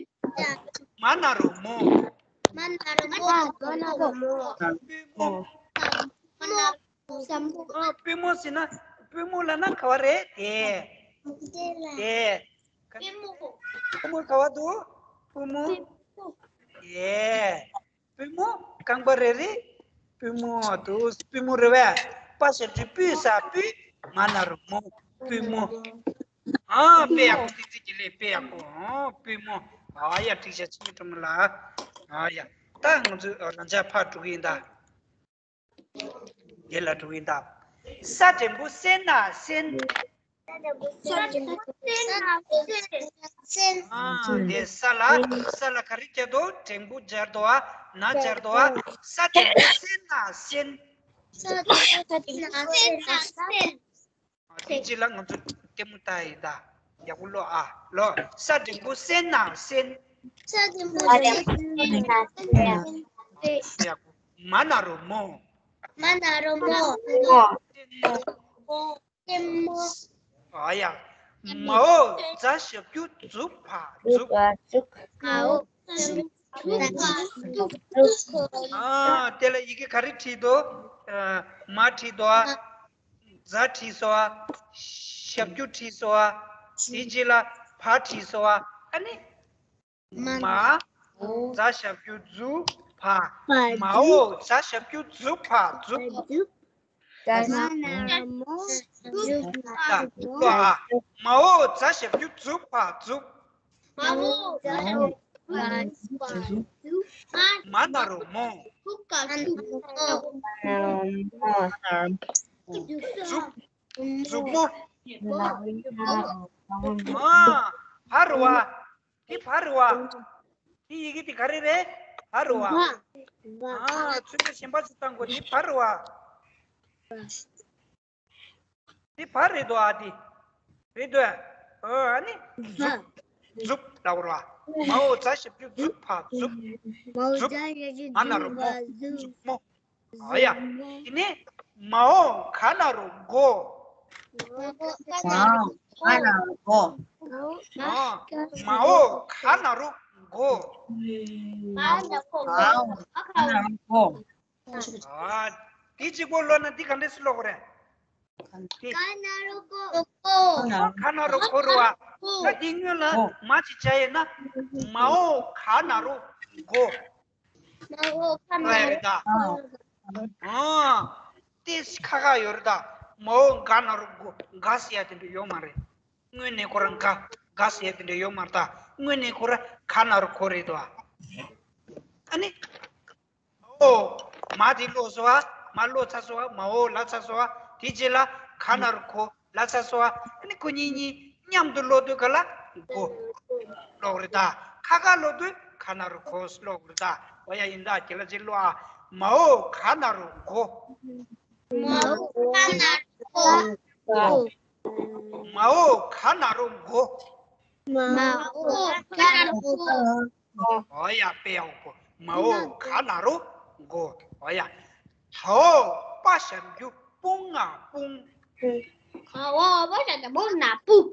མ་ན་རོ་མོ། མ་ན་རོ་མོ། མ་ན་རོ་མོ། པུས་མོ། ཟམ་པོ། ཨ། པུས་མོ་ཟེར་ན། པུས་མོ་ལབ་ན་ག་བ་རེད་དེ། དེ་ལ། དེ། པུས་མོ། པུས་མོ་ག་བ་འདུག། པུས་མོ། པུས་མོ། དེ། པུས་མོ་རྐང་པ་རེ་རེ། པུས་མོ་འདུག། པུས་མོ་རེད་པས། པ་ཞབས་ཀྱུ་པུས་ས་པུས། མ་ན་རོ་མོ། པུས་མོ། ཨ། དཔེ་ཡག་པོ། ཏི་ཙི་གི་ལེ། དཔེ་ཡག་པོ། ཨ། པུས་མོ། ཨ་ཡ། འགྲིག་ཤག་ཆེན་མོ་སྒྲོལ་མ་ལགས། ཨ་ཡ། ད་ང་ཚོ་རང་འཇགས་ཕར་འགྲོ་གི་ཡིན་ད། དེ་ལ་འགྲོ་གི་ཡིན་ད། ས་འགྲེང་བུ་སེ་ན་སེན། ས་འགྲེང་བུ་སེ་ན་སེན། ཨ། དེ་ས་ལ། ས་ལ་ག་རེ་སྦྱར་འདུག། འགྲེང་བུ་སྦྱར་འདུག་ཨ། ན་སྦྱར་འདུག་ཨ། ས་འགྲེང་བུ་སེ་ན་སེན། ས་འགྲེང་བུ་སེ་ན་སེན། དེ་རྗེས་ལ་ང་ཚོ་ལྟད་མོ་ལྟ་ཡི་ད། ཡག་པོ་ཀློག་ཨ། ཀློག། ས་འགྲེང་བུ་སེ་ན་སེན། ས་འགྲེང་བུ་སེ་ན་སེན། ཡག་པོ། མ་ན་རོ་མོ། མ་ན་རོ་མོ། ལྟད་མོ། ལྟད་མོ། ཨ་ཡ། མའོ་ཛ་ཞབས་ཀྱུ་ཛུ་ཕ་ཛུབ། མའོ་ཛ་ཞབས་ཀྱུ་ཛུ་ཕ་ཛུབ། ཨ། དེ་ལ་ཡི་གེ་ག་རེ་བྲིས་འདུག། ཨ། མ་བྲིས་འདུག་ཨ། ཛ་བྲིས་སོང་ཨ། ཞབས་ཀྱུ་བྲིས་སོང་ཨ། དེ་རྗེས་ལ་ཕ་བྲིས་སོང་ཨ། ཨ་ནི། མ། ཛ་ཞབས་ཀྱུ་ཛུ་ཕ། མའོ་ཛ་ཞབས་ཀྱུ་ཛུ་ཕ་ཛུབ། མ་ན་རོ་མོ། ཛུ་ཕ་ཛུབ། མའོ་ཛ་ཞབས་ཀྱུ་ཛུ་ཕ་ཛུབ། མའོ་ཛ་ཞབས་ཀྱུ་ཛུ་ཕ་ཛུབ། མ་ན་རོ་མོ། ཛུབ། ཛུབ་མོ། ཨ། ཕ་རུ་བ། འདི་ཕ་རུ་བ། འདི་ཡི་གེ་འདི་ག་རེ་རེད། ཕ་རུ་བ། བ། ཨ། ཚུལ་ཁྲིམས་གཞན་པ་ཞིག་བཏང་དགོས། འདི་ཕ་རུ་བ། འདི་ཕ་རེད་དོ་ཨ། འདི་རེད་དོ། ཨ་ནི། ཛུབ། ཛུབ་ལབ་རོ། མའོ་ཛ་ཞབས་ཀྱུ་ཛུ་ཕ་ཛུབ། མའོ་ཛ་ཞབས་ཀྱུ་ཛུ་ཕ་ཛུབ། ཛུབ་མོ། ཨ་ཡ། དེ་ནས་མའོ་ག་ན་རོ་མགོ། མའོ་ག་ན་རོ་མགོ། ཨ། མའོ་ག་ན་རོ་མགོ། མའོ་ག་ན་རོ་མགོ། ཨ། དེ་གཅིག་པོ་ཀློག་ན་འདི་ག་འདྲས་སེ་ཀློག་དགོས་རེད། ག་ན་རོ་མགོ། ག་ན་རོ་མགོ་རེད་བ། ད་འདི་སྔོན་ལ་མ་ཅིག་བྱས་ཡོད་ན། མའོ་ག་ན་རོ་མགོ། མའོ་ག་ན་རོ་མགོ། ཨ། ཏེ་ཁ་ཁ་ཡོད་རེད་ད། མའོ་ག་ན་རོ་མགོ། ག་ཟེར་ཡ་དེ་འདྲ་ཡོད་མ་རེད། སྔོན་ནས་ཁོ་རང་ག་ག་ཟེར་ཡ་དེ་འདྲ་ཡོད་མ་རེད་ད། སྔོན་ནས་ཁོ་རང་ག་ན་རོ་མགོ་རེད་དོ། ཨ་ནི། མའོ། མ་དེ་ཀློག་སོང་བ། མ་ཀློག་ཚར་སོང་བ། མའོ་ལབ་ཚར་སོང་བ། དེ་རྗེས་ལ་ག་ན་རོ་མགོ་ལབ་ཚར་སོང་བ། ཨ་ནི་ཁོ་གཉིས་གཉིས་མཉམ་དུ་ཀློག་དུས་ག་ལ་མགོ་ཀློག་རེད་ད། ཁ་ཁ་ཀློག་དུས་ག་ན་རོ་མགོ་ཀློག་རེད་ད། འོ་ཡ། ཡིན་ད། དེ་ལ་ཅིག་ཀློག་ཨ། མའོ་ག་ན་རོ་མགོ། མའོ་ག་ན་རོ་མགོ། མའོ་ག་ན་རོ་མགོ། མའོ་ག་ན་རོ་མགོ། འོ་ཡ། དཔེ་ཡག་པོ། མའོ་ག་ན་རོ་མགོ། འོ་ཡ། དའོ་པ་ཞབས་ཀྱུ་པུ་ང་དཔུང་། དའོ་པ་ཞབས་ཀྱུ་པུ་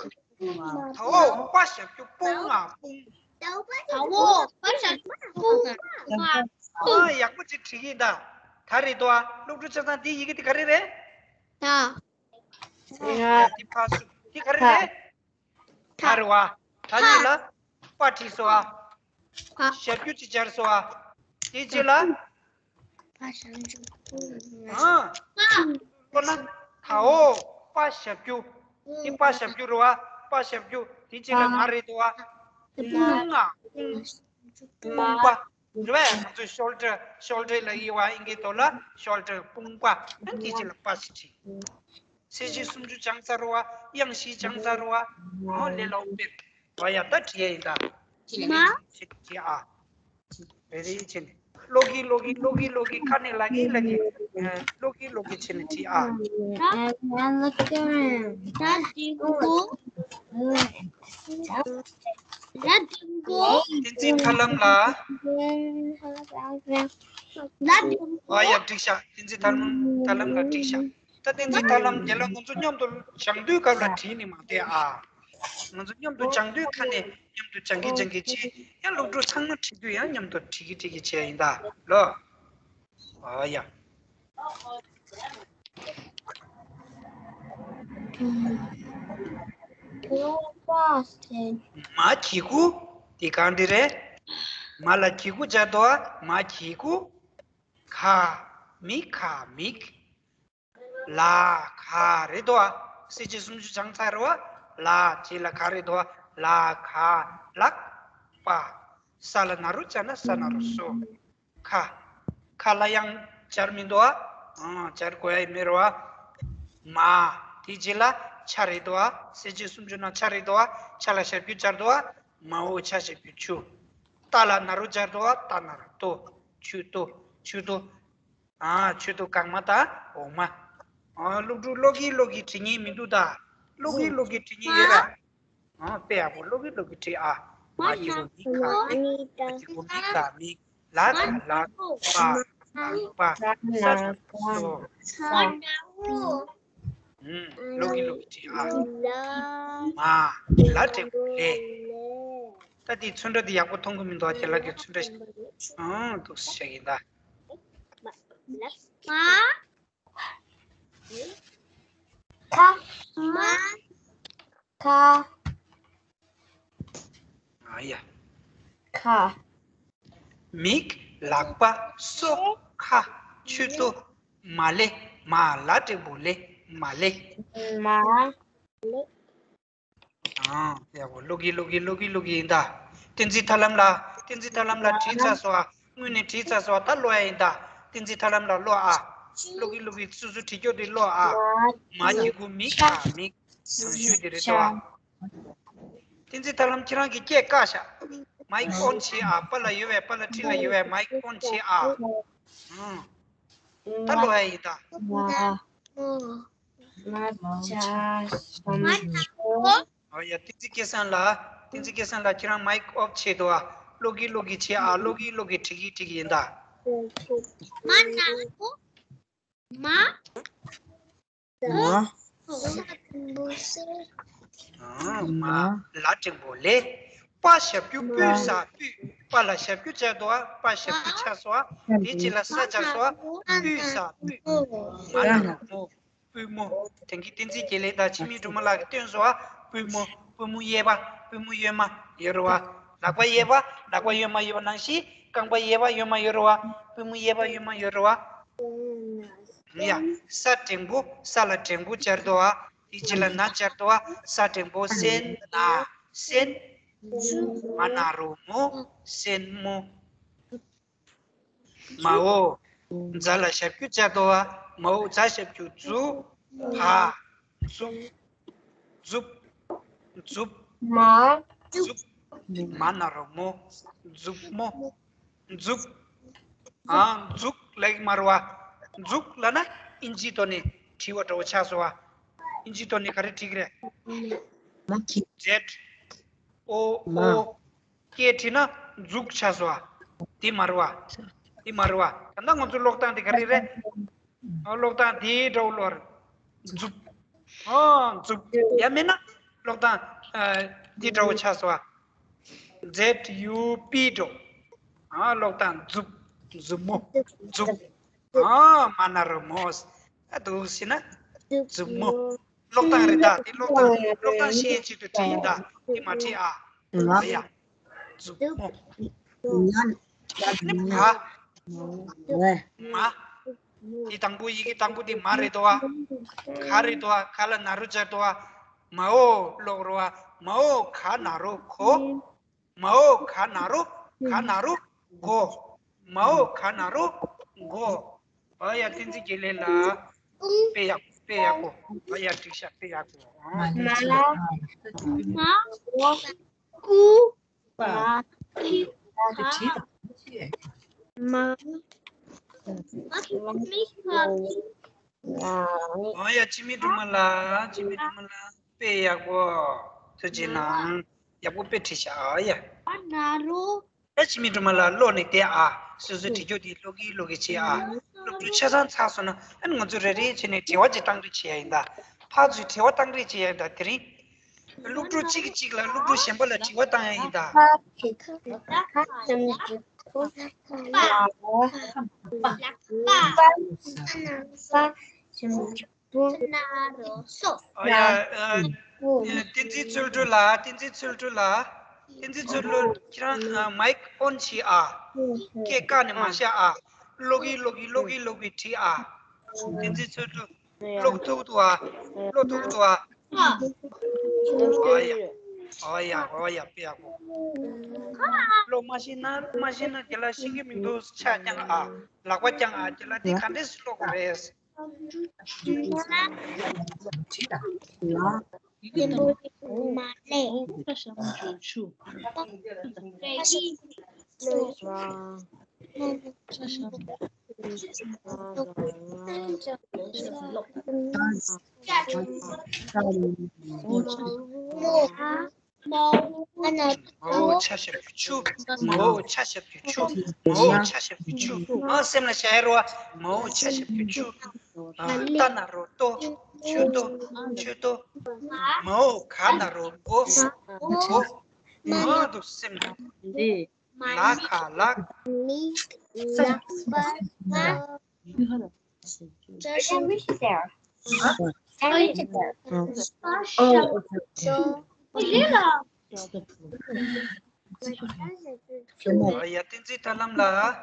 ང་དཔུང་། དའོ་པ་ཞབས་ཀྱུ་པུ་ང་དཔུང་། དའོ་པ་ཞབས་ཀྱུ་པུ་ང་དཔུང་། ཨ། ཡག་པོ་ཅིག་བྲིས་ཀྱི་ཡིན་ད། ད་རེད་དོ་ཨ། སློབ་ཕྲུག་ཆ་ཚང་། འདི་ཡི་གེ་འདི་ག་རེ་རེད། ད། འདི་ཕ་སུ། འདི་ག་རེ་རེད། ད་རེད་བ། ད་འདི་ལ་པ་བྲིས་སོ་ཨ། ཞབས་ཀྱུ་ཅིག་སྦྱར་སོ་ཨ། དེ་རྗེས་ལ། ཨ། ཀློག་ན། དའོ་པ་ཞབས་ཀྱུ། འདི་པ་ཞབས་ཀྱུ་རེད་བ། པ་ཞབས་ཀྱུ། དེ་རྗེས་ལ་ང་རེད་དོ་ཨ། པུ་ང་དཔུང་། དཔུང་པ། རེད་བས། ང་ཚོས་ཤོལ་ཌར། ཤོལ་ཌར་ལབ་ཀྱི་ཡོད་བ། ཨིན་སྐད་ཐོག་ལ་ཤོལ་ཌར། དཔུང་པ། ཨ་ནི་དེ་རྗེས་ལ་པ་ཞིག་བྲིས། གསལ་བྱེད་སུམ་ཅུ་སྦྱངས་ཚར་བ། དབྱངས་བཞི་སྦྱངས་ཚར་བ། ཨོ་ལས་སླ་བོ་དཔེར། ཨོ་ཡ་ད་བྲིས་ཡ་ཡིན་ད། མ། བྲིས་བྲིས་ཨ། བེ་རི་ཆེན། ལོ་གི་ལོ་གི་ལོ་གི་ལོ་གི་ཁ་ནས་ལ་གི་ལ་གི། ལོ་གི་ལོ་གི་ཆེན་བྲིས་ཨ། ད་ད་འགྲེང་བུ། ད་འགྲེང་བུ། བསྟན་འཛིན་ཐར་ལམ་ལ། ད་འགྲེང་བུ། ཨ་ཡ་འགྲིག་ཤག་བསྟན་འཛིན་ཐར་ལམ་ཐར་ལམ་ལ་འགྲིག་ཤག་ད་བསྟན་འཛིན་ཐར་ལམ་རྒན་ལགས་ང་ཚོ་མཉམ་དུ་སྦྱང་དུས་སྐབས་ལ་བྲིས་ནས་མ་བསྡད་ཨ། ང་ཚོ་མཉམ་དུ་སྦྱང་དུས་ཁ་ནས་མཉམ་དུ་སྦྱང་གི་སྦྱང་གི་བྱས། ཡང་སློབ་ཕྲུག་ཚང་མ་ཁྲིད་དུས་ཡང་མཉམ་དུ་ཁྲིད་ཀྱི་ཁྲིད་ཀྱི་བྱས་ཡིན་ད་ལོ། ཨ་ཡ། མ་གི་གུ། དེ་གང་དེ་རེད། མ་ལ་གི་གུ་སྦྱར་དོ། མ་གི་གུ། ག་མི་ག་མིག་ལ་ག་རེད་དོ། གསལ་བྱེད་སུམ་ཅུ་སྦྱངས་ཚར་བ། ལ་བྱེད་ལ་ག་རེད་དོ། ལ་ག་ལག་པ། ས་ལ་ན་རོ་སྦྱར་ན་ས་ན་རོ་སོ། ཁ། ཁ་ལ་ཡང་སྦྱར་མི་འདུག་ཨ། སྦྱར་དགོས་ཡ་མེད་རོ། མ། དེ་རྗེས་ལ་ཆ་རེད་དོ། གསལ་བྱེད་སུམ་ཅུ་ན་ཆ་རེད་དོ། ཆ་ལ་ཞབས་ཀྱུ་སྦྱར་དོ། མའོ་ཆ་ཞབས་ཀྱུ་ཆུ། ཏ་ལ་ན་རོ་སྦྱར་དོ། ཏ་ན་རོ་ཏོ། ཆུ་ཏོ། ཆུ་ཏོ། ཨ། ཆུ་ཏོ་གང་མ་དང་འོ་མ། ཨ། སློབ་ཕྲུག་ལོ་གི་ལོ་གི་བྲིས་མཁན་མི་འདུག་ད། ལོ་གི་ལོ་གི་བྲིས་མཁན་ཡོད་ར། ཨ། དཔེ་ཡག་པོ་ལོ་གི་ལོ་གི་བྲིས་ཨ། མ་གི་གུ་མི་ག་མི། ག་གི་གུ་མི་ག་མི། ལ་ག་ལག་པ། ལག་པ། ས་ན་རོ་སོ། ཨུམ། ལོ་གི་ལོ་གི་བྲིས་ཨ། མ། ལ་འབྲས་བུ་ལེ། ད་དེའི་ཚོན་ཁྲ་དེ་ཡག་པོ་མཐོང་གི་མི་འདུག་ཨ། ཁྱེད་ལ་གི་ཚོན་ཁྲ་ཞིག་ཨང་འདུག་ཟེར་ཡིན་ད། ཁ། མ། ཁ། ཨ་ཡ། ཁ། མིག་ལག་པ་སོ་ཁ་ཆུ་ཏོ་མ་ལེ། མ་ལ་འབྲས་བུ་ལེ། མ་ལེ། མ། ཨང་། ཡག་པོ་ལོ་གི་ལོ་གི་ལོ་གི་ལོ་གི་ཡིན་ད། བསྟན་འཛིན་ཐར་ལམ་ལ། བསྟན་འཛིན་ཐར་ལམ་ལ་བྲིས་ཚར་སོང་ཨ། དངོས་གནས་བྲིས་ཚར་སོང་ཨ། ད་ཀློག་ཡ་ཡིན་ད། བསྟན་འཛིན་ཐར་ལམ་ལ་ཀློག་ཨ། ལོ་གི་ལོ་གི་སོ་སོ་བྲིས་རྒྱུ་དེ་ཀློག་ཨ། མ་གི་གུ་མི་ག་མིག་དང་ཤོས་དེ་རེད་དོ། བསྟན་འཛིན་ཐར་ལམ་ཁྱེད་རང་གི་སྐད་བཀག་ཤག་མའིག་ཨོན་བྱེད་ཨ། པཱ་ལགས་ཡོད་པས། པཱ་ལགས་ཁྲིད་ལ་ཡོད་པས། མའིག་ཨོན་བྱེད་ཨ། ཨང་། ད་ཀློག་ཡ་ཡིན་ད། ང་ང་ཅ་ཤམ་ཆོ། ཨ་ཡ། བསྟན་འཛིན་སྐལ་བཟང་ལགས། བསྟན་འཛིན་སྐལ་བཟང་ལགས་ཁྱེད་རང་མའིག་ཨོཕ་བྱེད་དོ་ཨ། ཀློག་གི་ཀློག་གི་བྱེད་ཨ། ཀློག་གི་ཀློག་གི་བྲིས་གི་བྲིས་གི་ཡིན་ད། མ་ན་རོ། མ། མ། ཨ། མ། ལ་འབྲས་བུ་ལེ། པ་ཞབས་ཀྱུ་པུ་ས་པུས། པ་ལ་ཞབས་ཀྱུ་སྦྱར་དོ་ཨ། པ་ཞབས་ཀྱུ་ཆགས་སོ་ཨ། དེ་རྗེས་ལ་ས་སྦྱར་སོ་ཨ། པུས་ས་པུས། མ་ན་རོ་མོ། པུས་མོ། དེང་གི་བསྟན་འཛིན་དགེ་ལེགས་དང་འཆི་མེད་སྒྲོལ་མ་ལགས་ཀྱིས་བཏོན་སོང་ཨ། པུས་མོ། པུས་མོ་གཡས་པ། པུས་མོ་གཡོན་མ་ཡོད་རེད་བ། ལག་པ་གཡས་པ། ལག་པ་གཡོན་མ་ཡོད་པ་ནང་བཞིན་རྐང་པ་གཡས་པ་གཡོན་མ་ཡོད་རེད་བ། པུས་མོ་གཡས་པ་གཡོན་མ་ཡོད་རེད་བ། ཡ། ས་འགྲེང་བུ། ས་ལ་འགྲེང་བུ་སྦྱར་དོ་ཨ། དེ་རྗེས་ལ་ན་སྦྱར་དོ་ཨ། ས་འགྲེང་བུ་སེན་ན་སེན། མ་ན་རོ་མོ། སེན་མོ། མའོ། ཛ་ལ་ཞབས་ཀྱུ་སྦྱར་དོ་ཨ། མའོ་ཛ་ཞབས་ཀྱུ་ཛུ། བ། ཛུབ། ཛུབ། ཛུབ། མ། ཛུབ། མ་ན་རོ་མོ། ཛུབ་མོ། ཛུབ། ཨ། ཛུག་ལབ་ཀྱི་མ་རེད་བ། ཛུག་ལབ་ན་ཨིན་ཇིའི་ཐོག་ནས་བྲིས་པ་འདྲ་བོ་ཆགས་སོང་བ། ཨིན་ཇིའི་ཐོག་ནས་ག་རེ་བྲིས་ཀྱི་རེད། མ་གི། ཛེཌ། ཨོ། མ། ཨོ། ཀེ་བྲིས་ན་ཛུག་ཆགས་སོང་བ། དེ་མ་རེད་བ། དེ་མ་རེད་བ། ད་ལྟ་ང་ཚོ་ཀློག་སྟངས་དེ་ག་རེ་རེད། ཨ། ཀློག་སྟངས་དེ་འདྲ་བོ་ཀློག་རེད། ཛུབ། ཨ། ཛུབ། ཡང་མིན་ན་ཀློག་སྟངས། ཨ། དེ་འདྲ་བོ་ཆགས་སོང་བ། ཛེཌ་ཡུ་པི་འགྲོ། ཨ། ཀློག་སྟངས་ཛུབ། ཛུབ་མོ། ཛུབ། ཨ། མ་ན་རོ་མོ། ཨ། འདུག་སེ་ན་ཛུབ་མོ། ཀློག་སྟངས་རེད་ད། དེ་ཀློག་སྟངས། ཀློག་སྟངས་ཤེས་ཡས་ཆེད་དུ་བྲིས་ཡིན་ད། དེ་མ་བྲིས་ཨ། ཨ་ཡ། ཛུབ་མོ། ནི་བ། མ། དེ་དང་པོ། ཡི་གེ་དང་པོ་དེ་མ་རེད་དོ་ཨ། ག་རེད་དོ་ཨ། ག་ལ་ན་རོ་སྦྱར་དོ་ཨ། མའོ་ཀློག་རོ་ཨ། མའོ་ག་ན་རོ་གོ། མའོ་ག་ན་རོ། ག་ན་རོ་གོ། མའོ་ག་ན་རོ་གོ། ཨ་ཡ། བསྟན་འཛིན་དགེ་ལེགས་ལགས། དཔེ་ཡག་པོ། དཔེ་ཡག་པོ། ཨ་ཡ་འགྲིག་ཤག་དཔེ་ཡག་པོ། ཨ། མ། མ། ཀུ། པ། ཀི། ད་དེ་བྲིས་དང་། མ། ཨ་ཡ་འཆི་མེད་སྒྲོལ་མ་ལགས། འཆི་མེད་སྒྲོལ་མ་ལགས། དཔེ་ཡག་པོ། ཐུགས་རྗེ་གནང་། ཡག་པོ་དཔེ་བྲིས་ཤག་ཨ་ཡ། ཨ་ན་རོ། ད་འཆི་མེད་སྒྲོལ་མ་ལགས་ཀློག་ནས་བསྡད་ཨ། སོ་སོའི་བྲིས་རྒྱུ་དེ་ཀློག་གིན་ཀློག་གིན་བྱེད་ཨ། སློབ་ཕྲུག་ཆ་ཚང་ཚར་སོང་ན་ཨ་ནི་ང་ཚོ་རེ་རེ་བྱས་ནས་དྲི་བ་ཅིག་བཏང་རེས་བྱེད་ཡ་ཡིན་ད། ཕར་ཚུར་དྲི་བ་བཏང་རེས་བྱེད་ཡ་ཡིན་ད། དེ་རིང་སློབ་ཕྲུག་གཅིག་གིས་གཅིག་ལ་སློབ་ཕྲུག་གཞན་པ་ལ་དྲི་བ་བཏང་ཡ་ཡིན་ད། ཨ་ཡ། ཨ། བསྟན་འཛིན་ཚུལ་ཁྲིམས་ལགས། བསྟན་འཛིན་ཚུལ་ཁྲིམས་ལགས། བསྟན་འཛིན་ཚུལ་ཁྲིམས་ཁྱེད་རང་མའིག་ཨོན་བྱེད་ཨ། སྐད་བཀག་ནས་མ་བཞག་ཨ། ཀློག་གིན་ཀློག་གིན་ཀློག་གིན་ཀློག་གིན་བྲིས་ཨ། བསྟན་འཛིན་ཚུལ་ཁྲིམས། ཀློག་ཐུབ་འདུག་ཨ། ཀློག་ཐུབ་འདུག་ཨ། ཨོ་ཡ། ཨོ་ཡ། ཨོ་ཡ། དཔེ་ཡག་པོ། ཀློག་མ་ཤེས་ན་མ་ཤེས་ན་དེ་ལ་ཤེས་ཀྱི་མི་འདུག་ཕྱག་བརྐྱངས་ཨ། ལག་པ་བརྐྱངས་ཨ། དེ་ལ་དེ་ག་འདྲས་སེ་ཀློག་དགོས་རེད། མའོ་ཆ་ཞབས་ཀྱུ་ཆུ། མའོ་ཆ་ཞབས་ཀྱུ་ཆུ། མའོ་ཆ་ཞབས་ཀྱུ་ཆུ། ཨ་སེམས་ལ་བཞག་ཡ་རོ། མའོ་ཆ་ཞབས་ཀྱུ་ཆུ། ཨ་ཏ་ན་རོ་ཏོ། ཆུ་ཏོ། ཆུ་ཏོ། མའོ་ག་ན་རོ་མགོ། མགོ། མ་དུ་སེམས། ལ་ཁ་ལག། མིག་ལག་པ། ལག་ཡ་བསྟན་འཛིན་ཐར་ལམ་ལགས།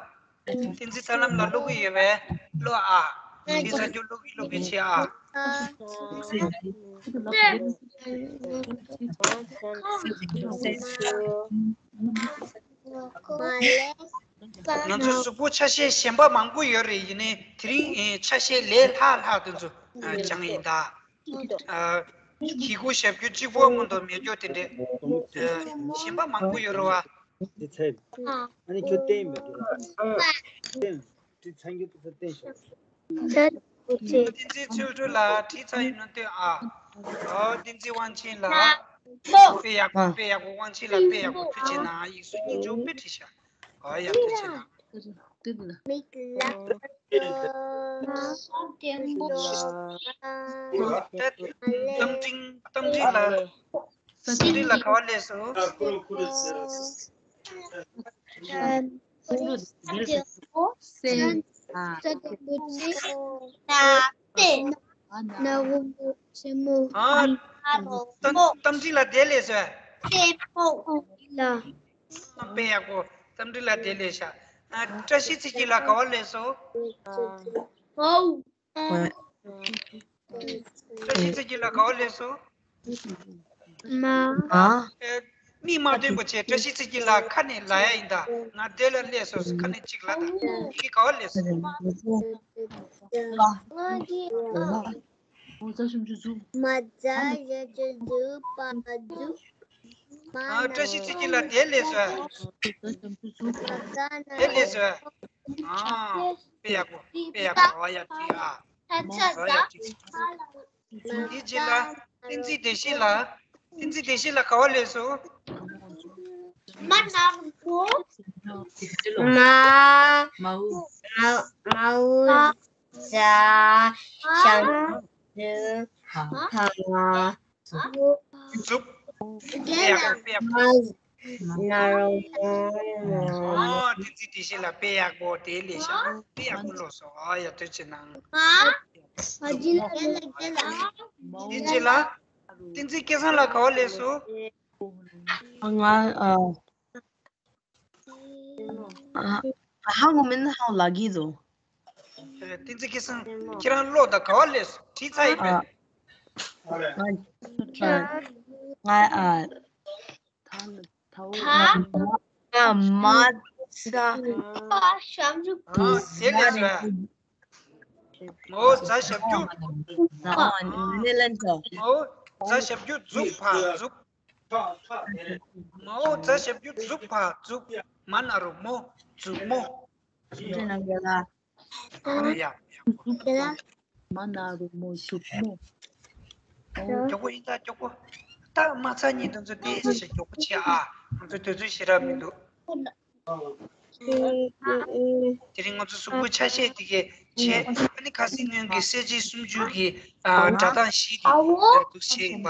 བསྟན་འཛིན་ཐར་ལམ་ལགས། བསྟན་འཛིན་ཐར་ལམ་ལགས་ཀློག་གི་ཡོད་པས་ཀློག་ཨ། ཁྱེད་ཚ་རྒྱུ་ཀློག་གི་ཀློག་གི་བྱེད་ཨ། ང་ཚོ་གཟུགས་པོ་ཆ་ཤས་གཞན་པ་མང་པོ་ཡོད་རེད། ཡིན་ནའི་དེ་རིང་ཆ་ཤས་ལས་ལྷག་ལྷག་དེ་ཚོ་སྦྱངས་ཡིན་ད། གི་གུ་ཞབས་ཀྱུ་གཅིག་པོ་མ་གཏོགས་མེད་རྒྱུ་དེ་འདྲས། གཞན་པ་མང་པོ་ཡོད་རེད་བ། དེ་ཚེ། ཨ་ནི་ཁྱོད་བསྟན་མེད་འགྲོ། བསྟན། དེ་ཚང་གི་དུ་བསྟན་ཤོག་བསྟན་འཛིན་ཚུལ་ཁྲིམས་ལགས་བྲིས་ཚར་ཡིན་ནོ་སྟོན་ཨ། ཨོ་བསྟན་འཛིན་དབང་ཆེན་ལགས། དཔེ་ཡག་པོ་དཔེ་ཡག་པོ་དབང་ཆེན་ལགས་དཔེ་ཡག་པོ་ཐུགས་རྗེ་གནང་། ཡིག་གཟུགས་སྙིང་རྗེ་པོ་དཔེ་བྲིས་ཤག་ཨོ་ཡ་ཐུགས་རྗེ་གནང་། མིག་ལ། རྟ་མགྲིན་རྟ་མགྲིན་ལ། རྟ་མགྲིན་ལ་ག་བ་སླེབས་སོང་། ཨ། རྟ་མགྲིན་ལ་དེ་སླེབས་སོང་། དཔེ་ཡག་པོ། རྟ་མགྲིན་ལ་དེ་སླེབས་ཤག་ཨ། བཀྲ་ཤིས་ཚེ་སྐྱིད་ལགས་ག་བ་སླེབས་སོང་། བཀྲ་ཤིས་ཚེ་སྐྱིད་ལགས་ག་བ་སླེབས་སོང་། མ། ཨ། ཨེ། མིག་མ་སྟོན་པ་བྱས། བཀྲ་ཤིས་ཚེ་སྐྱིད་ལགས་ཁ་ནས་ལབ་ཡ་ཡིན་ད། ང་དེ་ལ་སླེབས་སོང་ཟེར་ཁ་ནས་གཅིག་ལབ་ད། ཁྱེད་ཀྱིས་ག་བ་སླེབས་སོང་། ང་གི་ཨ། མ་ཛ་ཞབས་ཀྱུ་ཛུ། པ་ཛུ། མ། ཨ། བཀྲ་ཤིས་ཚེ་སྐྱིད་ལགས་དེ་སླེབས་སོང་། དེ་སླེབས་སོང་། ཨ། དཔེ་ཡག་པོ། དཔེ་ཡག་པོ། ཨ་ཡ་དེ་ཨ། ཨ་ཡ་དེ། དེ་རྗེས་ལ་བསྟན་འཛིན་བདེ་གཤེགས་ལགས། བསྟན་འཛིན་བདེ་གཤེགས་ལགས་ག་བ་སླེབས་སོང་། མ་ན་རོ། མ། མའོ། མ། མའོ། ཛ། ཞབས་ཀྱུ་ཛུ། ཕ། འཛུབ། དཔེ་ཡག་པོ། དཔེ་ཡག་པོ། ན་རོ། ཨོ་བསྟན་འཛིན་བདེ་གཤེགས་ལགས་དཔེ་ཡག་པོ་དེ་སླེབས་ཤག་དཔེ་ཡག་པོ་ཀློག་སོང་། ཨོ་ཡ་ཐུགས་རྗེ་གནང་། དེ་རྗེས་ལ་བསྟན་འཛིན་སྐལ་བཟང་ལགས་ག་བ་སླེབས་སོང་། ང་ཨ། ཨ། ཧ་གོ་མིན་ཧ་ལ་གི་འདུག་བསྟན་འཛིན་སྐལ་བཟང་ཁྱེད་རང་ཀློག་ད་ག་བ་སླེབས་སོང་། བྲིས་ཚར་ཡིན་པས། ང་ང་ཨ། ད། ད། མ། ད། ཨ། དེ་སླེབས་སོང་། མའོ་ཛ་ཞབས་ཀྱུ། ཨ་ནི་ལན་ཏོ། མའོ་ཛ་ཞབས་ཀྱུ་འཛུག་ཕ་འཛུག་མའོ་ཛ་ཞབས་ཀྱུ་འཛུག་ཕ་འཛུག་མ་ན་རོ་མོ་འཛུག་མོ། ཅི་ན་ག་ལ། ཨ་ཡ། མ་ན་རོ་མོ་འཛུག་མོ། མགྱོགས་པོ་ཡིན་ད་མགྱོགས་པོ། ད་མ་ཚ་གཉིས་དེ་ཚོ་དེ་ཞིག་མགྱོགས་པོ་བྱེད་ཨ། ང་ཚོ་དུས་ཚོད་ཞེ་དྲག་མི་འདུག་དེ་རིང་ང་ཚོ་གཟུགས་པོ་ཆ་ཤས་དེ་གས་བྱས། ཨ་ནི་ཁ་སང་སྔོན་གྱི་གསལ་བྱེད་སུམ་ཅུ་གི་ཨ་སྒྲ་གདངས་བཞི་དེ་འདུག་བྱས་ཡིན་པ།